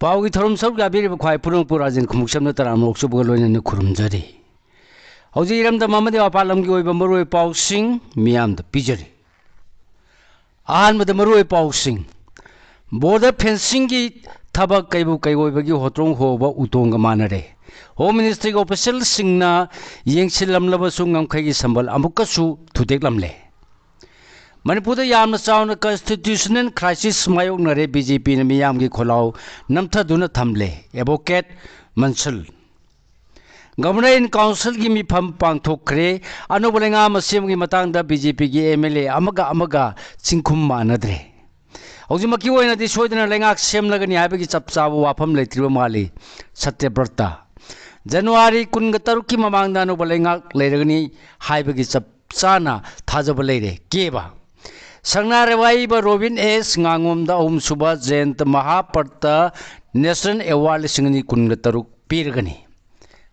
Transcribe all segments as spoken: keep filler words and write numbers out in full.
ꯄꯥꯎꯒꯤ ꯊꯧꯔꯝ ꯁꯔꯨꯛ ꯌꯥꯕꯤꯔꯤꯕ ꯈ꯭ꯋꯥꯏ ꯄꯨꯝꯅꯃꯛꯄꯨ ꯔꯥꯖꯦꯟ ꯈꯨꯃꯨꯛꯆꯝꯅ ꯇꯔꯥꯝꯅ ꯑꯣꯛꯆꯕꯒ ꯂꯣꯏꯅꯅ ꯈꯨꯔꯨꯝꯖꯔꯤ꯫ ꯍꯧꯖꯤꯛ ꯏꯔꯝꯗꯝ ꯑꯃꯗꯤ ꯃꯄꯥꯟ ꯂꯝꯒꯤ ꯑꯣꯏꯕ ꯃꯔꯨꯑꯣꯏꯕ ꯄꯥꯎꯁꯤꯡ ꯃꯤꯌꯥꯝꯗ ꯄꯤꯖꯔꯤ꯫ ꯑꯍꯥꯟꯕꯗ ꯃꯔꯨꯑꯣꯏꯕ ꯄꯥꯎꯁꯤꯡ꯫ ꯕꯣꯔꯗꯔ ꯐꯦꯟꯁꯤꯡꯒꯤ ꯊꯕꯛ ꯀꯩꯕꯨ ꯀꯩꯑꯣꯏꯕꯒꯤ ꯍꯣꯇ꯭ꯔꯣꯡ ꯍꯣꯕ ꯎꯇꯣꯡꯒ ꯃꯥꯟꯅꯔꯦ꯫ ꯍꯣꯝ ꯃꯤꯅꯤꯁꯇ꯭ꯔꯤꯒꯤ ꯑꯣꯐꯤꯁꯤꯌꯦꯜꯁꯤꯡꯅ ꯌꯦꯡꯁꯤꯜꯂꯝꯂꯕꯁꯨ ꯉꯝꯈꯩꯒꯤ ꯁꯝꯕꯜ ꯑꯃꯨꯛꯀꯁꯨ ꯊꯨꯗꯦꯛꯂꯝꯂꯦ꯫ ꯃꯅꯤꯄꯨꯔꯗ ꯌꯥꯝꯅ ꯆꯥꯎꯅ ꯀꯟꯁꯇꯤꯇ꯭ꯌꯨꯁꯅꯦꯜ ꯀ꯭ꯔꯥꯏꯁꯤꯁ ꯃꯥꯌꯣꯛꯅꯔꯦ꯫ ꯕꯤ ꯖꯦ ꯄꯤꯅ ꯃꯤꯌꯥꯝꯒꯤ ꯈꯣꯜꯂꯥꯎ ꯅꯝꯊꯗꯨꯅ ꯊꯝꯂꯦ꯫ ꯑꯦꯗꯚꯣꯀꯦꯠ ꯃꯟꯁꯨꯜ꯫ ꯒꯚꯔꯅꯔ ꯏꯟ ꯀꯥꯎꯟꯁꯤꯜꯒꯤ ꯃꯤꯐꯝ ꯄꯥꯡꯊꯣꯛꯈ꯭ꯔꯦ꯫ ꯑꯅꯧꯕ ꯂꯩꯉꯥꯛ ꯑꯃ ꯁꯦꯝꯕꯒꯤ ꯃꯇꯥꯡꯗ ꯕꯤ ꯖꯦ ꯄꯤꯒꯤ ꯑꯦꯝ ꯑꯦꯜ ꯑꯦ ꯑꯃꯒ ꯑꯃꯒ ꯆꯤꯡꯈꯨꯝ ꯃꯥꯟꯅꯗ꯭ꯔꯦ꯫ ꯍꯧꯖꯤꯛꯃꯛꯀꯤ ꯑꯣꯏꯅꯗꯤ ꯁꯣꯏꯗꯅ ꯂꯩꯉꯥꯛ ꯁꯦꯝꯂꯒꯅꯤ ꯍꯥꯏꯕꯒꯤ ꯆꯞ ꯆꯥꯕ ꯋꯥꯐꯝ ꯂꯩꯇ꯭ꯔꯤꯕ ꯃꯥꯜꯂꯤ꯫ ꯁꯇ꯭ꯌꯕ꯭ꯔꯇ꯫ ꯖꯅꯋꯥꯔꯤ ꯀꯨꯟꯒ ꯇꯔꯨꯛꯀꯤ ꯃꯃꯥꯡꯗ ꯑꯅꯧꯕ ꯂꯩꯉꯥꯛ ꯂꯩꯔꯒꯅꯤ ꯍꯥꯏꯕꯒꯤ ꯆꯞ ꯆꯥꯅ ꯊꯥꯖꯕ ꯂꯩꯔꯦ꯫ ꯀꯦꯕ꯫ ꯁꯪꯅꯥꯔꯕ ꯏꯕ ꯔꯣꯕꯤꯟ ꯑꯦꯁ ꯉꯥꯉꯣꯝꯗ ꯑꯍꯨꯝꯁꯨꯕ ꯖꯌꯟꯇ ꯃꯍꯥꯄꯔꯇ ꯅꯦꯁꯅꯦꯜ ꯑꯦꯋꯥꯔꯗ ꯂꯤꯁꯤꯡ ꯑꯅꯤ ꯀꯨꯟꯒ ꯇꯔꯨꯛ ꯄꯤꯔꯒꯅꯤ꯫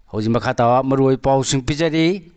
ꯍꯧꯖꯤꯛ ꯃꯈꯥ ꯇꯥꯕ ꯃꯔꯨꯑꯣꯏꯕ ꯄꯥꯎꯁꯤꯡ ꯄꯤꯖꯔꯤ꯫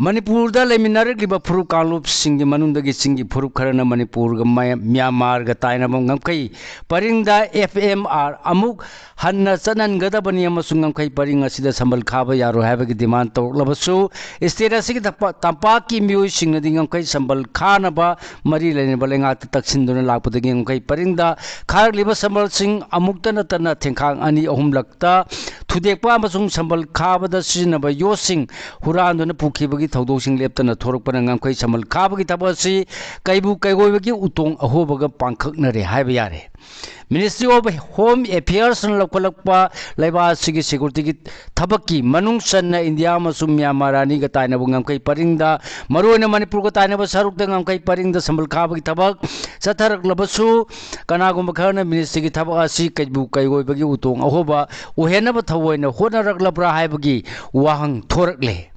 ꯃꯅꯤꯄꯨꯔꯗ ꯂꯩꯃꯤꯟꯅꯔꯛꯂꯤꯕ ꯐꯨꯔꯨꯞ ꯀꯥꯡꯂꯨꯞꯁꯤꯡꯒꯤ ꯃꯅꯨꯡꯗꯒꯤ ꯆꯤꯡꯒꯤ ꯐꯨꯔꯨꯞ ꯈꯔꯅ ꯃꯅꯤꯄꯨꯔꯒ ꯃꯌꯥ-, ꯃ꯭ꯌꯥꯟꯃꯥꯔꯒ ꯇꯥꯏꯅꯕ ꯉꯝꯈꯩ ꯄꯔꯤꯡꯗ ꯑꯦꯐ ꯑꯦꯝ ꯑꯥꯔ ꯑꯃꯨꯛ ꯍꯟꯅ ꯆꯠꯍꯟꯒꯗꯕꯅꯤ ꯑꯃꯁꯨꯡ ꯉꯝꯈꯩ ꯄꯔꯤꯡ ꯑꯁꯤꯗ ꯁꯝꯕꯜ ꯈꯥꯕ ꯌꯥꯔꯣꯏ ꯍꯥꯏꯕꯒꯤ ꯗꯤꯃꯥꯟ ꯇꯧꯔꯛꯂꯕꯁꯨ, ꯁ꯭ꯇꯦꯠ ꯑꯁꯤꯒꯤ ꯇꯝꯄꯥ-, ꯇꯝꯄꯥꯛꯀꯤ ꯃꯤꯑꯣꯏꯁꯤꯡꯅꯗꯤ ꯉꯝꯈꯩ ꯁꯝꯕꯜ ꯈꯥꯅꯕ ꯃꯔꯤ ꯂꯩꯅꯕ ꯂꯩꯉꯥꯛꯇ ꯇꯛꯁꯤꯟꯗꯨꯅ ꯂꯥꯛꯄꯗꯒꯤ ꯉꯝꯈꯩ ꯄꯔꯤꯡꯗ ꯈꯥꯔꯛꯂꯤꯕ ꯁꯝꯕꯜꯁꯤꯡ ꯑꯃꯨꯛꯇ ꯅꯠꯇꯅ ꯊꯦꯡꯈꯥꯡ ꯑꯅꯤ ꯑꯍꯨꯝꯂꯛꯇ ꯊꯨꯗꯦꯛꯄ ꯑꯃꯁꯨꯡ ꯁꯝꯕꯜ ꯈꯥꯕꯗ ꯁꯤꯖꯤꯟꯅꯕ ꯌꯣꯠꯁꯤꯡ ꯍꯨꯔꯥꯟꯗꯨꯅ ꯄꯨꯈꯤꯕꯒꯤ ꯊꯧꯗꯣꯛꯁꯤꯡ ꯂꯦꯞꯇꯅ ꯊꯣꯔꯛꯄꯅ ꯉꯝꯈꯩ ꯁꯝꯕꯜ ꯈꯥꯕꯒꯤ ꯊꯕꯛ ꯑꯁꯤ ꯀꯩꯕꯨ ꯀꯩꯑꯣꯏꯕꯒꯤ ꯎꯇꯣꯡ ꯑꯍꯣꯕꯒ ꯄꯥꯡꯈꯛꯅꯔꯦ ꯍꯥꯏꯕ ꯌꯥꯔꯦ꯫ ꯃꯤꯅꯤꯁꯇ꯭ꯔꯤ ꯑꯣꯐ ꯍꯣꯝ ꯑꯦꯐꯤꯌꯔꯁꯅ ꯂꯧꯈꯠꯂꯛꯄ ꯂꯩꯕꯥꯛ ꯑꯁꯤꯒꯤ ꯁꯦꯀ꯭ꯌꯨꯔꯤꯇꯤꯒꯤ ꯊꯕꯛꯀꯤ ꯃꯅꯨꯡ ꯆꯟꯅ ꯏꯟꯗꯤꯌꯥ ꯑꯃꯁꯨꯡ ꯃ꯭ꯌꯥꯟꯃꯥꯔ ꯑꯅꯤꯒ ꯇꯥꯏꯅꯕ ꯉꯝꯈꯩ ꯄꯔꯤꯡꯗ, ꯃꯔꯨꯑꯣꯏꯅ ꯃꯅꯤꯄꯨꯔꯒ ꯇꯥꯏꯅꯕ ꯁꯔꯨꯛꯇ ꯉꯝꯈꯩ ꯄꯔꯤꯡꯗ ꯁꯝꯕꯜ ꯈꯥꯕꯒꯤ ꯊꯕꯛ ꯆꯠꯊꯔꯛꯂꯕꯁꯨ, ꯀꯅꯥꯒꯨꯝꯕ ꯈꯔꯅ ꯃꯤꯅꯤꯁꯇ꯭ꯔꯤꯒꯤ ꯊꯕꯛ ꯑꯁꯤ ꯀꯩꯕꯨ ꯀꯩꯑꯣꯏꯕꯒꯤ ꯎꯇꯣꯡ ꯑꯍꯣꯕ ꯑꯣꯏꯍꯟꯅꯕ ꯊꯑꯣꯏꯅ ꯍꯣꯠꯅꯔꯛꯂꯕ꯭ꯔꯥ ꯍꯥꯏꯕꯒꯤ ꯋꯥꯍꯪ ꯊꯣꯔꯛꯂꯦ꯫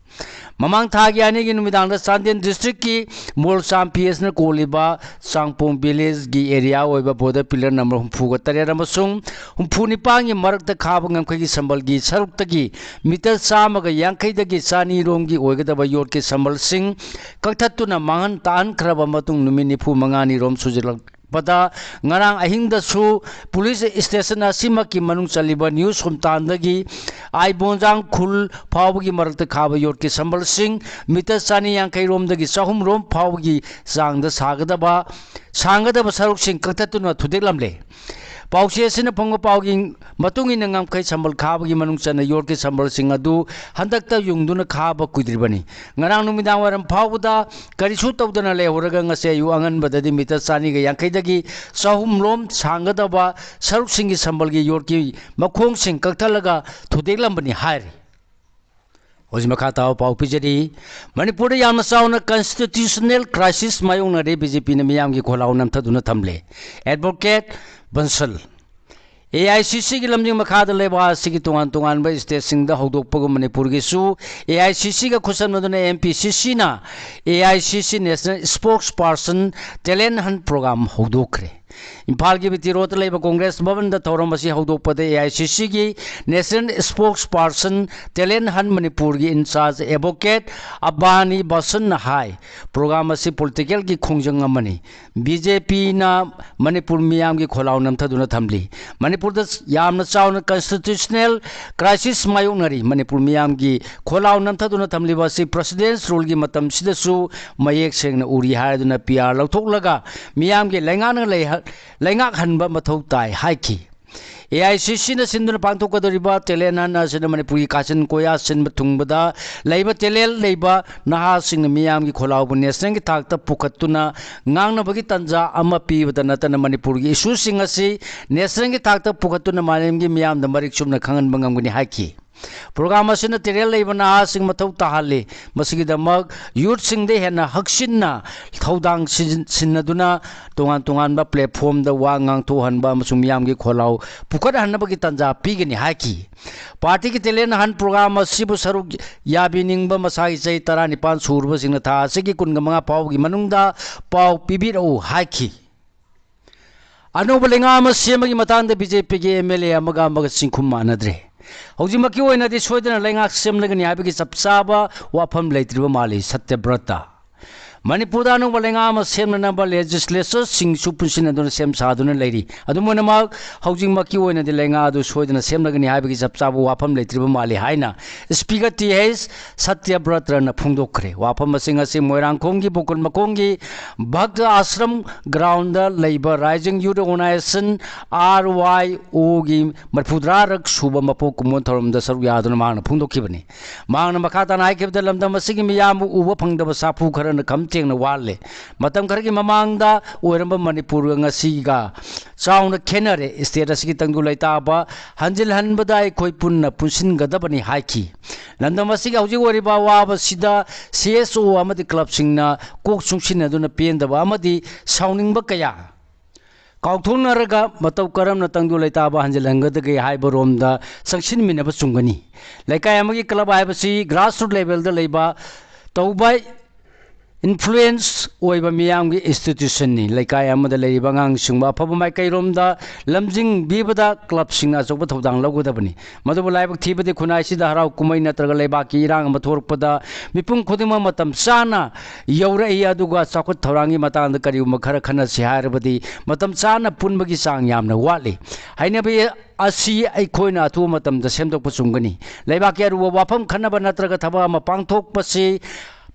ꯃꯃꯥꯡ ꯊꯥꯒꯤ ꯑꯅꯤꯒꯤ ꯅꯨꯃꯤꯗꯥꯡꯗ ꯆꯥꯟꯗꯦꯜ ꯗꯤꯁꯇ꯭ꯔꯤꯛꯀꯤ ꯃꯣꯜꯆꯥꯝ ꯄꯤ ꯑꯦꯁꯅ ꯀꯣꯜꯂꯤꯕ ꯆꯥꯡꯄꯣꯡ ꯚꯤꯂꯦꯖꯒꯤ ꯑꯦꯔꯤꯌꯥ ꯑꯣꯏꯕ ꯕꯣꯔꯗꯔ ꯄꯤꯂꯔ ꯅꯝꯕꯔ ꯍꯨꯝꯐꯨꯒ ꯇꯔꯦꯠ ꯑꯃꯁꯨꯡ ꯍꯨꯝꯐꯨ ꯅꯤꯄꯥꯟꯒꯤ ꯃꯔꯛꯇ ꯈꯥꯕ ꯉꯝꯈꯩꯒꯤ ꯁꯝꯕꯜꯒꯤ ꯁꯔꯨꯛꯇꯒꯤ ꯃꯤꯇꯔ ꯆꯥꯝꯃꯒ ꯌꯥꯡꯈꯩꯗꯒꯤ ꯆꯅꯤ ꯔꯣꯝꯒꯤ ꯑꯣꯏꯒꯗꯕ ꯌꯣꯠꯀꯤ ꯁꯝꯕꯜꯁꯤꯡ ꯀꯛꯊꯠꯇꯨꯅ ꯃꯥꯡꯍꯟ ꯇꯥꯛꯍꯟꯈ꯭ꯔꯕ ꯃꯇꯨꯡ ꯅꯨꯃꯤꯠ ꯅꯤꯐꯨ ꯃꯉꯥꯅꯤ ꯔꯣꯝ ꯁꯨꯖꯤꯜꯂꯛ-, ꯄꯗ ꯉꯔꯥꯡ ꯑꯍꯤꯡꯗꯁꯨ ꯄꯨꯂꯤꯁ ꯁ꯭ꯇꯦꯁꯟ ꯑꯁꯤꯃꯛꯀꯤ ꯃꯅꯨꯡ ꯆꯜꯂꯤꯕ ꯅ꯭ꯌꯨ ꯁꯨꯝꯇꯥꯟꯗꯒꯤ ꯑꯥꯏꯕꯣꯟꯖꯥꯡ ꯈꯨꯜ ꯐꯥꯎꯕꯒꯤ ꯃꯔꯛꯇ ꯈꯥꯕ ꯌꯣꯠꯀꯤ ꯁꯝꯕꯜꯁꯤꯡ ꯃꯤꯇꯔ ꯆꯅꯤ ꯌꯥꯡꯈꯩ ꯔꯣꯝꯗꯒꯤ ꯆꯍꯨꯝ ꯔꯣꯝ ꯐꯥꯎꯕꯒꯤ ꯆꯥꯡꯗ ꯁꯥꯒꯗꯕ, ꯁꯥꯡꯒꯗꯕ ꯁꯔꯨꯛꯁꯤꯡ ꯀꯛꯊꯠꯇꯨꯅ ꯊꯨꯗꯦꯛꯂꯝꯂꯦ꯫ ꯄꯥꯎꯆꯦ ꯑꯁꯤꯅ ꯐꯪꯕ ꯄꯥꯎꯒꯤ ꯃꯇꯨꯡ ꯏꯟꯅ, ꯉꯝꯈꯩ ꯁꯝꯕꯜ ꯈꯥꯕꯒꯤ ꯃꯅꯨꯡ ꯆꯟꯅ ꯌꯣꯠꯀꯤ ꯁꯝꯕꯜꯁꯤꯡ ꯑꯗꯨ ꯍꯟꯗꯛꯇ ꯌꯨꯡꯗꯨꯅ ꯈꯥꯕ ꯀꯨꯏꯗ꯭ꯔꯤꯕꯅꯤ꯫ ꯉꯔꯥꯡ ꯅꯨꯃꯤꯗꯥꯡ ꯋꯥꯏꯔꯝ ꯐꯥꯎꯕꯗ ꯀꯔꯤꯁꯨ ꯇꯧꯗꯅ ꯂꯩꯍꯧꯔꯒ ꯉꯁꯤ ꯑꯌꯨꯛ ꯑꯉꯟꯕꯗꯗꯤ ꯃꯤꯇꯔ ꯆꯅꯤꯒ ꯌꯥꯡꯈꯩꯗꯒꯤ ꯆꯍꯨꯝ ꯔꯣꯝ ꯁꯥꯡꯒꯗꯕ ꯁꯔꯨꯛꯁꯤꯡꯒꯤ ꯁꯝꯕꯜꯒꯤ ꯌꯣꯠꯀꯤ ꯃꯈꯣꯡꯁꯤꯡ ꯀꯛꯊꯠꯂꯒ ꯊꯨꯗꯦꯛꯂꯝꯕꯅꯤ ꯍꯥꯏꯔꯤ꯫ ꯍꯧꯖꯤꯛ ꯃꯈꯥ ꯇꯥꯕ ꯄꯥꯎ ꯄꯤꯖꯔꯤ꯫ ꯃꯅꯤꯄꯨꯔꯗ ꯌꯥꯝꯅ ꯆꯥꯎꯅ constitutional crisis ꯃꯥꯌꯣꯛꯅꯔꯦ, ꯕꯤ ꯖꯦ ꯄꯤꯅ ꯃꯤꯌꯥꯝꯒꯤ ꯈꯣꯜꯂꯥꯎ ꯅꯝꯊꯗꯨꯅ ꯊꯝꯂꯦ꯫ ꯑꯦꯗꯚꯣꯀꯦꯠ ꯕꯟꯁꯜ꯫ ꯑꯦ ꯑꯥꯏ ꯁꯤ ꯁꯤꯒꯤ ꯂꯝꯖꯤꯡ ꯃꯈꯥꯗ ꯂꯩꯕꯥꯛ ꯑꯁꯤꯒꯤ ꯇꯣꯉꯥꯟ ꯇꯣꯉꯥꯟꯕ ꯁ꯭ꯇꯦꯠꯁꯤꯡꯗ ꯍꯧꯗꯣꯛꯄꯒꯨꯝ ꯃꯅꯤꯄꯨꯔꯒꯤꯁꯨ ꯑꯦ ꯑꯥꯏ ꯁꯤ ꯁꯤꯒ ꯈꯨꯠꯁꯝꯅꯗꯨꯅ ꯑꯦꯝ ꯄꯤ ꯁꯤ ꯁꯤꯅ ꯑꯦ ꯑꯥꯏ ꯁꯤ ꯁꯤ National Spokesperson Talent Hunt Program ꯍꯧꯗꯣꯛꯈ꯭ꯔꯦ꯫ ꯏꯝꯐꯥꯜꯒꯤ ꯕꯤ ꯇꯤ ꯔꯣꯗꯇ ꯂꯩꯕ ꯀꯣꯡꯒ꯭ꯔꯦꯁ ꯚꯕꯟꯗ ꯊꯧꯔꯝ ꯑꯁꯤ ꯍꯧꯗꯣꯛꯄꯗ ꯑꯦ ꯑꯥꯏ ꯁꯤ ꯁꯤꯒꯤ National Spokesperson Talent Hunt ꯃꯅꯤꯄꯨꯔꯒꯤ in-charge ꯑꯦꯗꯚꯣꯀꯦꯠ ꯑꯕꯥꯅꯤ ꯕꯁꯟꯅ ꯍꯥꯏ, ꯄ꯭ꯔꯣꯒ꯭ꯔꯥꯝ ꯑꯁꯤ ꯄꯣꯂꯤꯇꯤꯀꯦꯜꯒꯤ ꯈꯣꯡꯖꯪ ꯑꯃꯅꯤ꯫ ꯕꯤ ꯖꯦ ꯄꯤꯅ ꯃꯅꯤꯄꯨꯔ ꯃꯤꯌꯥꯝꯒꯤ ꯈꯣꯜꯂꯥꯎ ꯅꯝꯊꯗꯨꯅ ꯊꯝꯂꯤ꯫ ꯃꯅꯤꯄꯨꯔꯗ ꯌꯥꯝꯅ ꯆꯥꯎꯅ constitutional crisis ꯃꯥꯌꯣꯛꯅꯔꯤ꯫ ꯃꯅꯤꯄꯨꯔ ꯃꯤꯌꯥꯝꯒꯤ ꯈꯣꯜꯂꯥꯎ ꯅꯝꯊꯗꯨꯅ ꯊꯝꯂꯤꯕ ꯑꯁꯤ President's Ruleꯒꯤ ꯃꯇꯝꯁꯤꯗꯁꯨ ꯃꯌꯦꯛ ꯁꯦꯡꯅ ꯎꯔꯤ ꯍꯥꯏꯗꯨꯅ ꯄꯤ ꯑꯥꯔ ꯂꯧꯊꯣꯛꯂꯒ ꯃꯤꯌꯥꯝꯒꯤ ꯂꯩꯉꯥꯛꯅ ꯂꯩꯍ-, ꯂꯩꯉꯥꯛꯍꯟꯕ ꯃꯊꯧ ꯇꯥꯏ ꯍꯥꯏꯈꯤ꯫ ꯑꯦ ꯑꯥꯏ ꯁꯤ ꯁꯤꯅ ꯁꯤꯟꯗꯨꯅ ꯄꯥꯡꯊꯣꯛꯀꯗꯧꯔꯤꯕ ꯇꯦꯂꯦꯟ ꯍꯟ ꯑꯁꯤꯅ ꯃꯅꯤꯄꯨꯔꯒꯤ ꯀꯥꯆꯤꯟ ꯀꯣꯌꯥ ꯁꯤꯟꯕ ꯊꯨꯡꯕꯗ ꯂꯩꯕ ꯇꯦꯂꯦꯟ ꯂꯩꯕ ꯅꯍꯥꯁꯤꯡꯅ ꯃꯤꯌꯥꯝꯒꯤ ꯈꯣꯜꯂꯥꯎꯕꯨ ꯅꯦꯁꯅꯦꯜꯒꯤ ꯊꯥꯛꯇ ꯄꯨꯈꯠꯇꯨꯅ ꯉꯥꯡꯅꯕꯒꯤ ꯇꯥꯟꯖꯥ ꯑꯃ ꯄꯤꯕꯗ ꯅꯠꯇꯅ ꯃꯅꯤꯄꯨꯔꯒꯤ ꯏꯁꯨꯁꯤꯡ ꯑꯁꯤ ꯅꯦꯁꯅꯦꯜꯒꯤ ꯊꯥꯛꯇ ꯄꯨꯈꯠꯇꯨꯅ ꯃꯥꯂꯦꯝꯒꯤ ꯃꯤꯌꯥꯝꯗ ꯃꯔꯤꯛ ꯆꯨꯝꯅ ꯈꯪꯍꯟꯕ ꯉꯝꯒꯅꯤ ꯍꯥꯏꯈꯤ꯫ ꯄ꯭ꯔꯣꯒ꯭ꯔꯥꯝ ꯑꯁꯤꯅ ꯇꯦꯂꯦꯟ ꯂꯩꯕ ꯅꯍꯥꯁꯤꯡ ꯃꯊꯧ ꯇꯥꯍꯜꯂꯤ꯫ ꯃꯁꯤꯒꯤꯗꯃꯛ ꯌꯨꯠꯁꯤꯡꯗ ꯍꯦꯟꯅ ꯍꯛꯆꯤꯟꯅ ꯊꯧꯗꯥꯡ ꯁꯤꯖꯤꯟ-, ꯁꯤꯟꯅꯗꯨꯅ ꯇꯣꯉꯥꯟ ꯇꯣꯉꯥꯟꯕ platformꯗ ꯋꯥ ꯉꯥꯡꯊꯣꯛꯍꯟꯕ ꯑꯃꯁꯨꯡ ꯃꯤꯌꯥꯝꯒꯤ ꯈꯣꯜꯂꯥꯎ ꯄꯨꯈꯠꯍꯟꯅꯕꯒꯤ ꯇꯥꯟꯖꯥ ꯄꯤꯒꯅꯤ ꯍꯥꯏꯈꯤ꯫ ꯄꯥꯔꯇꯤꯒꯤ ꯇꯦꯂꯦꯟ ꯍꯟ ꯄ꯭ꯔꯣꯒ꯭ꯔꯥꯝ ꯑꯁꯤꯕꯨ ꯁꯔꯨꯛ ꯌꯥꯕꯤꯅꯤꯡꯕ ꯃꯁꯥꯒꯤ ꯆꯍꯤ ꯇꯔꯥꯅꯤꯄꯥꯟ ꯁꯨꯔꯕꯁꯤꯡꯅ ꯊꯥ ꯑꯁꯤꯒꯤ ꯀꯨꯟꯒ ꯃꯉꯥ ꯐꯥꯎꯕꯒꯤ ꯃꯅꯨꯡꯗ ꯄꯥꯎ ꯄꯤꯕꯤꯔꯛꯎ ꯍꯥꯏꯈꯤ꯫ ꯑꯅꯧꯕ ꯂꯩꯉꯥꯛ ꯑꯃ ꯁꯦꯝꯕꯒꯤ ꯃꯇꯥꯡꯗ ꯕꯤ ꯖꯦ ꯄꯤꯒꯤ ꯑꯦꯝ ꯑꯦꯜ ꯑꯦ ꯑꯃꯒ ꯑꯃꯒ ꯆꯤꯡꯈꯨꯝ ꯃꯥꯟꯅꯗ꯭ꯔꯦ꯫ ꯍꯧꯖꯤꯛꯃꯛꯀꯤ ꯑꯣꯏꯅꯗꯤ ꯁꯣꯏꯗꯅ ꯂꯩꯉꯥꯛ ꯁꯦꯝꯂꯒꯅꯤ ꯍꯥꯏꯕꯒꯤ ꯆꯞ ꯆꯥꯕ ꯋꯥꯐꯝ ꯂꯩꯇ꯭ꯔꯤꯕ ꯃꯥꯜꯂꯤ꯫ ꯁꯇ꯭ꯌꯕ꯭ꯔꯇ꯫ ꯃꯅꯤꯄꯨꯔꯗ ꯑꯅꯧꯕ ꯂꯩꯉꯥꯛ ꯑꯃ ꯁꯦꯝꯅꯅꯕ ꯂꯦꯖꯤꯁꯂꯦꯆꯔꯁꯤꯡꯁꯨ ꯄꯨꯟꯁꯤꯟꯅꯗꯨꯅ ꯁꯦꯝ ꯁꯥꯗꯨꯅ ꯂꯩꯔꯤ꯫ ꯑꯗꯨꯝ ꯑꯣꯏꯅꯃꯛ, ꯍꯧꯖꯤꯛꯃꯛꯀꯤ ꯑꯣꯏꯅꯗꯤ ꯂꯩꯉꯥꯛ ꯑꯗꯨ ꯁꯣꯏꯗꯅ ꯁꯦꯝꯂꯒꯅꯤ ꯍꯥꯏꯕꯒꯤ ꯆꯞ ꯆꯥꯕ ꯋꯥꯐꯝ ꯂꯩꯇ꯭ꯔꯤꯕ ꯃꯥꯜꯂꯤ ꯍꯥꯏꯅ ꯁ꯭ꯄꯤꯀꯔ ꯇꯤ ꯑꯩꯆ ꯁꯇ꯭ꯌꯕ꯭ꯔꯇꯅ ꯐꯣꯡꯗꯣꯛꯈ꯭ꯔꯦ꯫ ꯋꯥꯐꯝ ꯑꯁꯤꯡ ꯑꯁꯤ ꯃꯣꯏꯔꯥꯡꯈꯣꯡꯒꯤ ꯕꯣꯀꯨꯜ ꯃꯈꯣꯡꯒꯤ ꯚꯛꯇ ꯑꯥꯁ꯭ꯔꯝ ꯒ꯭ꯔꯥꯎꯟꯗ ꯂꯩꯕ ꯔꯥꯏꯖꯤꯡ ꯌꯨꯠ ꯑꯣꯔꯒꯅꯥꯏꯖꯦꯁꯟ, ꯑꯥꯔ ꯋꯥꯏ ꯑꯣꯒꯤ ꯃꯔꯤꯐꯨꯇꯔꯥꯔꯛ ꯁꯨꯕ ꯃꯄꯣꯛ ꯀꯨꯝꯑꯣꯟ ꯊꯧꯔꯝꯗ ꯁꯔꯨꯛ ꯌꯥꯗꯨꯅ ꯃꯍꯥꯛꯅ ꯐꯣꯡꯗꯣꯛꯈꯤꯕꯅꯤ꯫ ꯃꯍꯥꯛꯅ ꯃꯈꯥ ꯇꯥꯅ ꯍꯥꯏꯈꯤꯕꯗ, ꯂꯝꯗꯝ ꯑꯁꯤꯒꯤ ꯃꯤꯌꯥꯝꯕꯨ ꯎꯕ ꯐꯪꯗꯕ ꯁꯥꯐꯨ ꯈꯔꯅ ꯈꯝ ꯊꯦꯡꯅ ꯋꯥꯍꯜꯂꯦ꯫ ꯃꯇꯝ ꯈꯔꯒꯤ ꯃꯃꯥꯡꯗ ꯑꯣꯏꯔꯝꯕ ꯃꯅꯤꯄꯨꯔꯒ ꯉꯁꯤꯒ ꯆꯥꯎꯅ ꯈꯦꯠꯅꯔꯦ꯫ ꯁ꯭ꯇꯦꯠ ꯑꯁꯤꯒꯤ ꯇꯪꯗꯨ ꯂꯩꯇꯥꯕ ꯍꯟꯖꯤꯜꯍꯟꯕꯗ ꯑꯩꯈꯣꯏ ꯄꯨꯟꯅ ꯄꯨꯟꯁꯤꯟꯒꯗꯕꯅꯤ ꯍꯥꯏꯈꯤ꯫ ꯂꯝꯗꯝ ꯑꯁꯤꯒꯤ ꯍꯧꯖꯤꯛ ꯑꯣꯏꯔꯤꯕ ꯑꯋꯥꯕꯁꯤꯗ ꯁꯤ ꯑꯦꯁ ꯑꯣ ꯑꯃꯗꯤ ꯀ꯭ꯂꯕꯁꯤꯡꯅ ꯀꯣꯛ ꯆꯨꯡꯁꯤꯟꯅꯗꯨꯅ ꯄꯦꯟꯗꯕ ꯑꯃꯗꯤ ꯁꯥꯎꯅꯤꯡꯕ ꯀꯌꯥ ꯀꯥꯎꯊꯣꯛꯅꯔꯒ ꯃꯇꯧ ꯀꯔꯝꯅ ꯇꯪꯗꯨ ꯂꯩꯇꯥꯕ ꯍꯟꯖꯤꯜꯍꯟꯒꯗꯒꯦ ꯍꯥꯏꯕ ꯔꯣꯝꯗ ꯆꯪꯁꯤꯟꯃꯤꯟꯅꯕ ꯆꯨꯝꯒꯅꯤ꯫ ꯂꯩꯀꯥꯏ ꯑꯃꯒꯤ ꯀ꯭ꯂꯕ ꯍꯥꯏꯕꯁꯤ ꯒ꯭ꯔꯥꯁꯔꯨꯠ ꯂꯦꯚꯦꯜꯗ ꯂꯩꯕ ꯇꯧꯕ ꯏꯟꯐ꯭ꯂꯨꯌꯦꯟꯁ ꯑꯣꯏꯕ ꯃꯤꯌꯥꯝꯒꯤ ꯏꯟꯁꯇꯤꯇ꯭ꯌꯨꯁꯟꯅꯤ꯫ ꯂꯩꯀꯥꯏ ꯑꯃꯗ ꯂꯩꯔꯤꯕ ꯑꯉꯥꯡꯁꯤꯡꯕꯨ ꯑꯐꯕ ꯃꯥꯏꯀꯩꯔꯣꯝꯗ ꯂꯝꯖꯤꯡꯕꯤꯕꯗ ꯀ꯭ꯂꯕꯁꯤꯡꯅ ꯑꯆꯧꯕ ꯊꯧꯗꯥꯡ ꯂꯧꯒꯗꯕꯅꯤ꯫ ꯃꯗꯨꯕꯨ ꯂꯥꯏꯕꯛ ꯊꯤꯕꯗꯤ ꯈꯨꯟꯅꯥꯏꯁꯤꯗ ꯍꯔꯥꯎ ꯀꯨꯝꯍꯩ ꯅꯠꯇ꯭ꯔꯒ ꯂꯩꯕꯥꯛꯀꯤ ꯏꯔꯥꯡ ꯑꯃ ꯊꯣꯛꯂꯛꯄꯗ ꯃꯤꯄꯨꯝ ꯈꯨꯗꯤꯡꯃꯛ ꯃꯇꯝ ꯆꯥꯅ ꯌꯧꯔꯛꯏ꯫ ꯑꯗꯨꯒ ꯆꯥꯎꯈꯠ ꯊꯧꯔꯥꯡꯒꯤ ꯃꯇꯥꯡꯗ ꯀꯔꯤꯒꯨꯝꯕ ꯈꯔ ꯈꯟꯅꯁꯤ ꯍꯥꯏꯔꯕꯗꯤ ꯃꯇꯝ ꯆꯥꯅ ꯄꯨꯟꯕꯒꯤ ꯆꯥꯡ ꯌꯥꯝꯅ ꯋꯥꯠꯂꯤ꯫ ꯍꯩꯅꯕꯤ ꯑꯁꯤ ꯑꯩꯈꯣꯏꯅ ꯑꯊꯨꯕ ꯃꯇꯝꯗ ꯁꯦꯝꯗꯣꯛꯄ ꯆꯨꯝꯒꯅꯤ꯫ ꯂꯩꯕꯥꯛꯀꯤ ꯑꯔꯨꯕ ꯋꯥꯐꯝ ꯈꯟꯅꯕ ꯅꯠꯇ꯭ꯔꯒ ꯊꯕꯛ ꯑꯃ ꯄꯥꯡꯊꯣꯛꯄꯁꯤ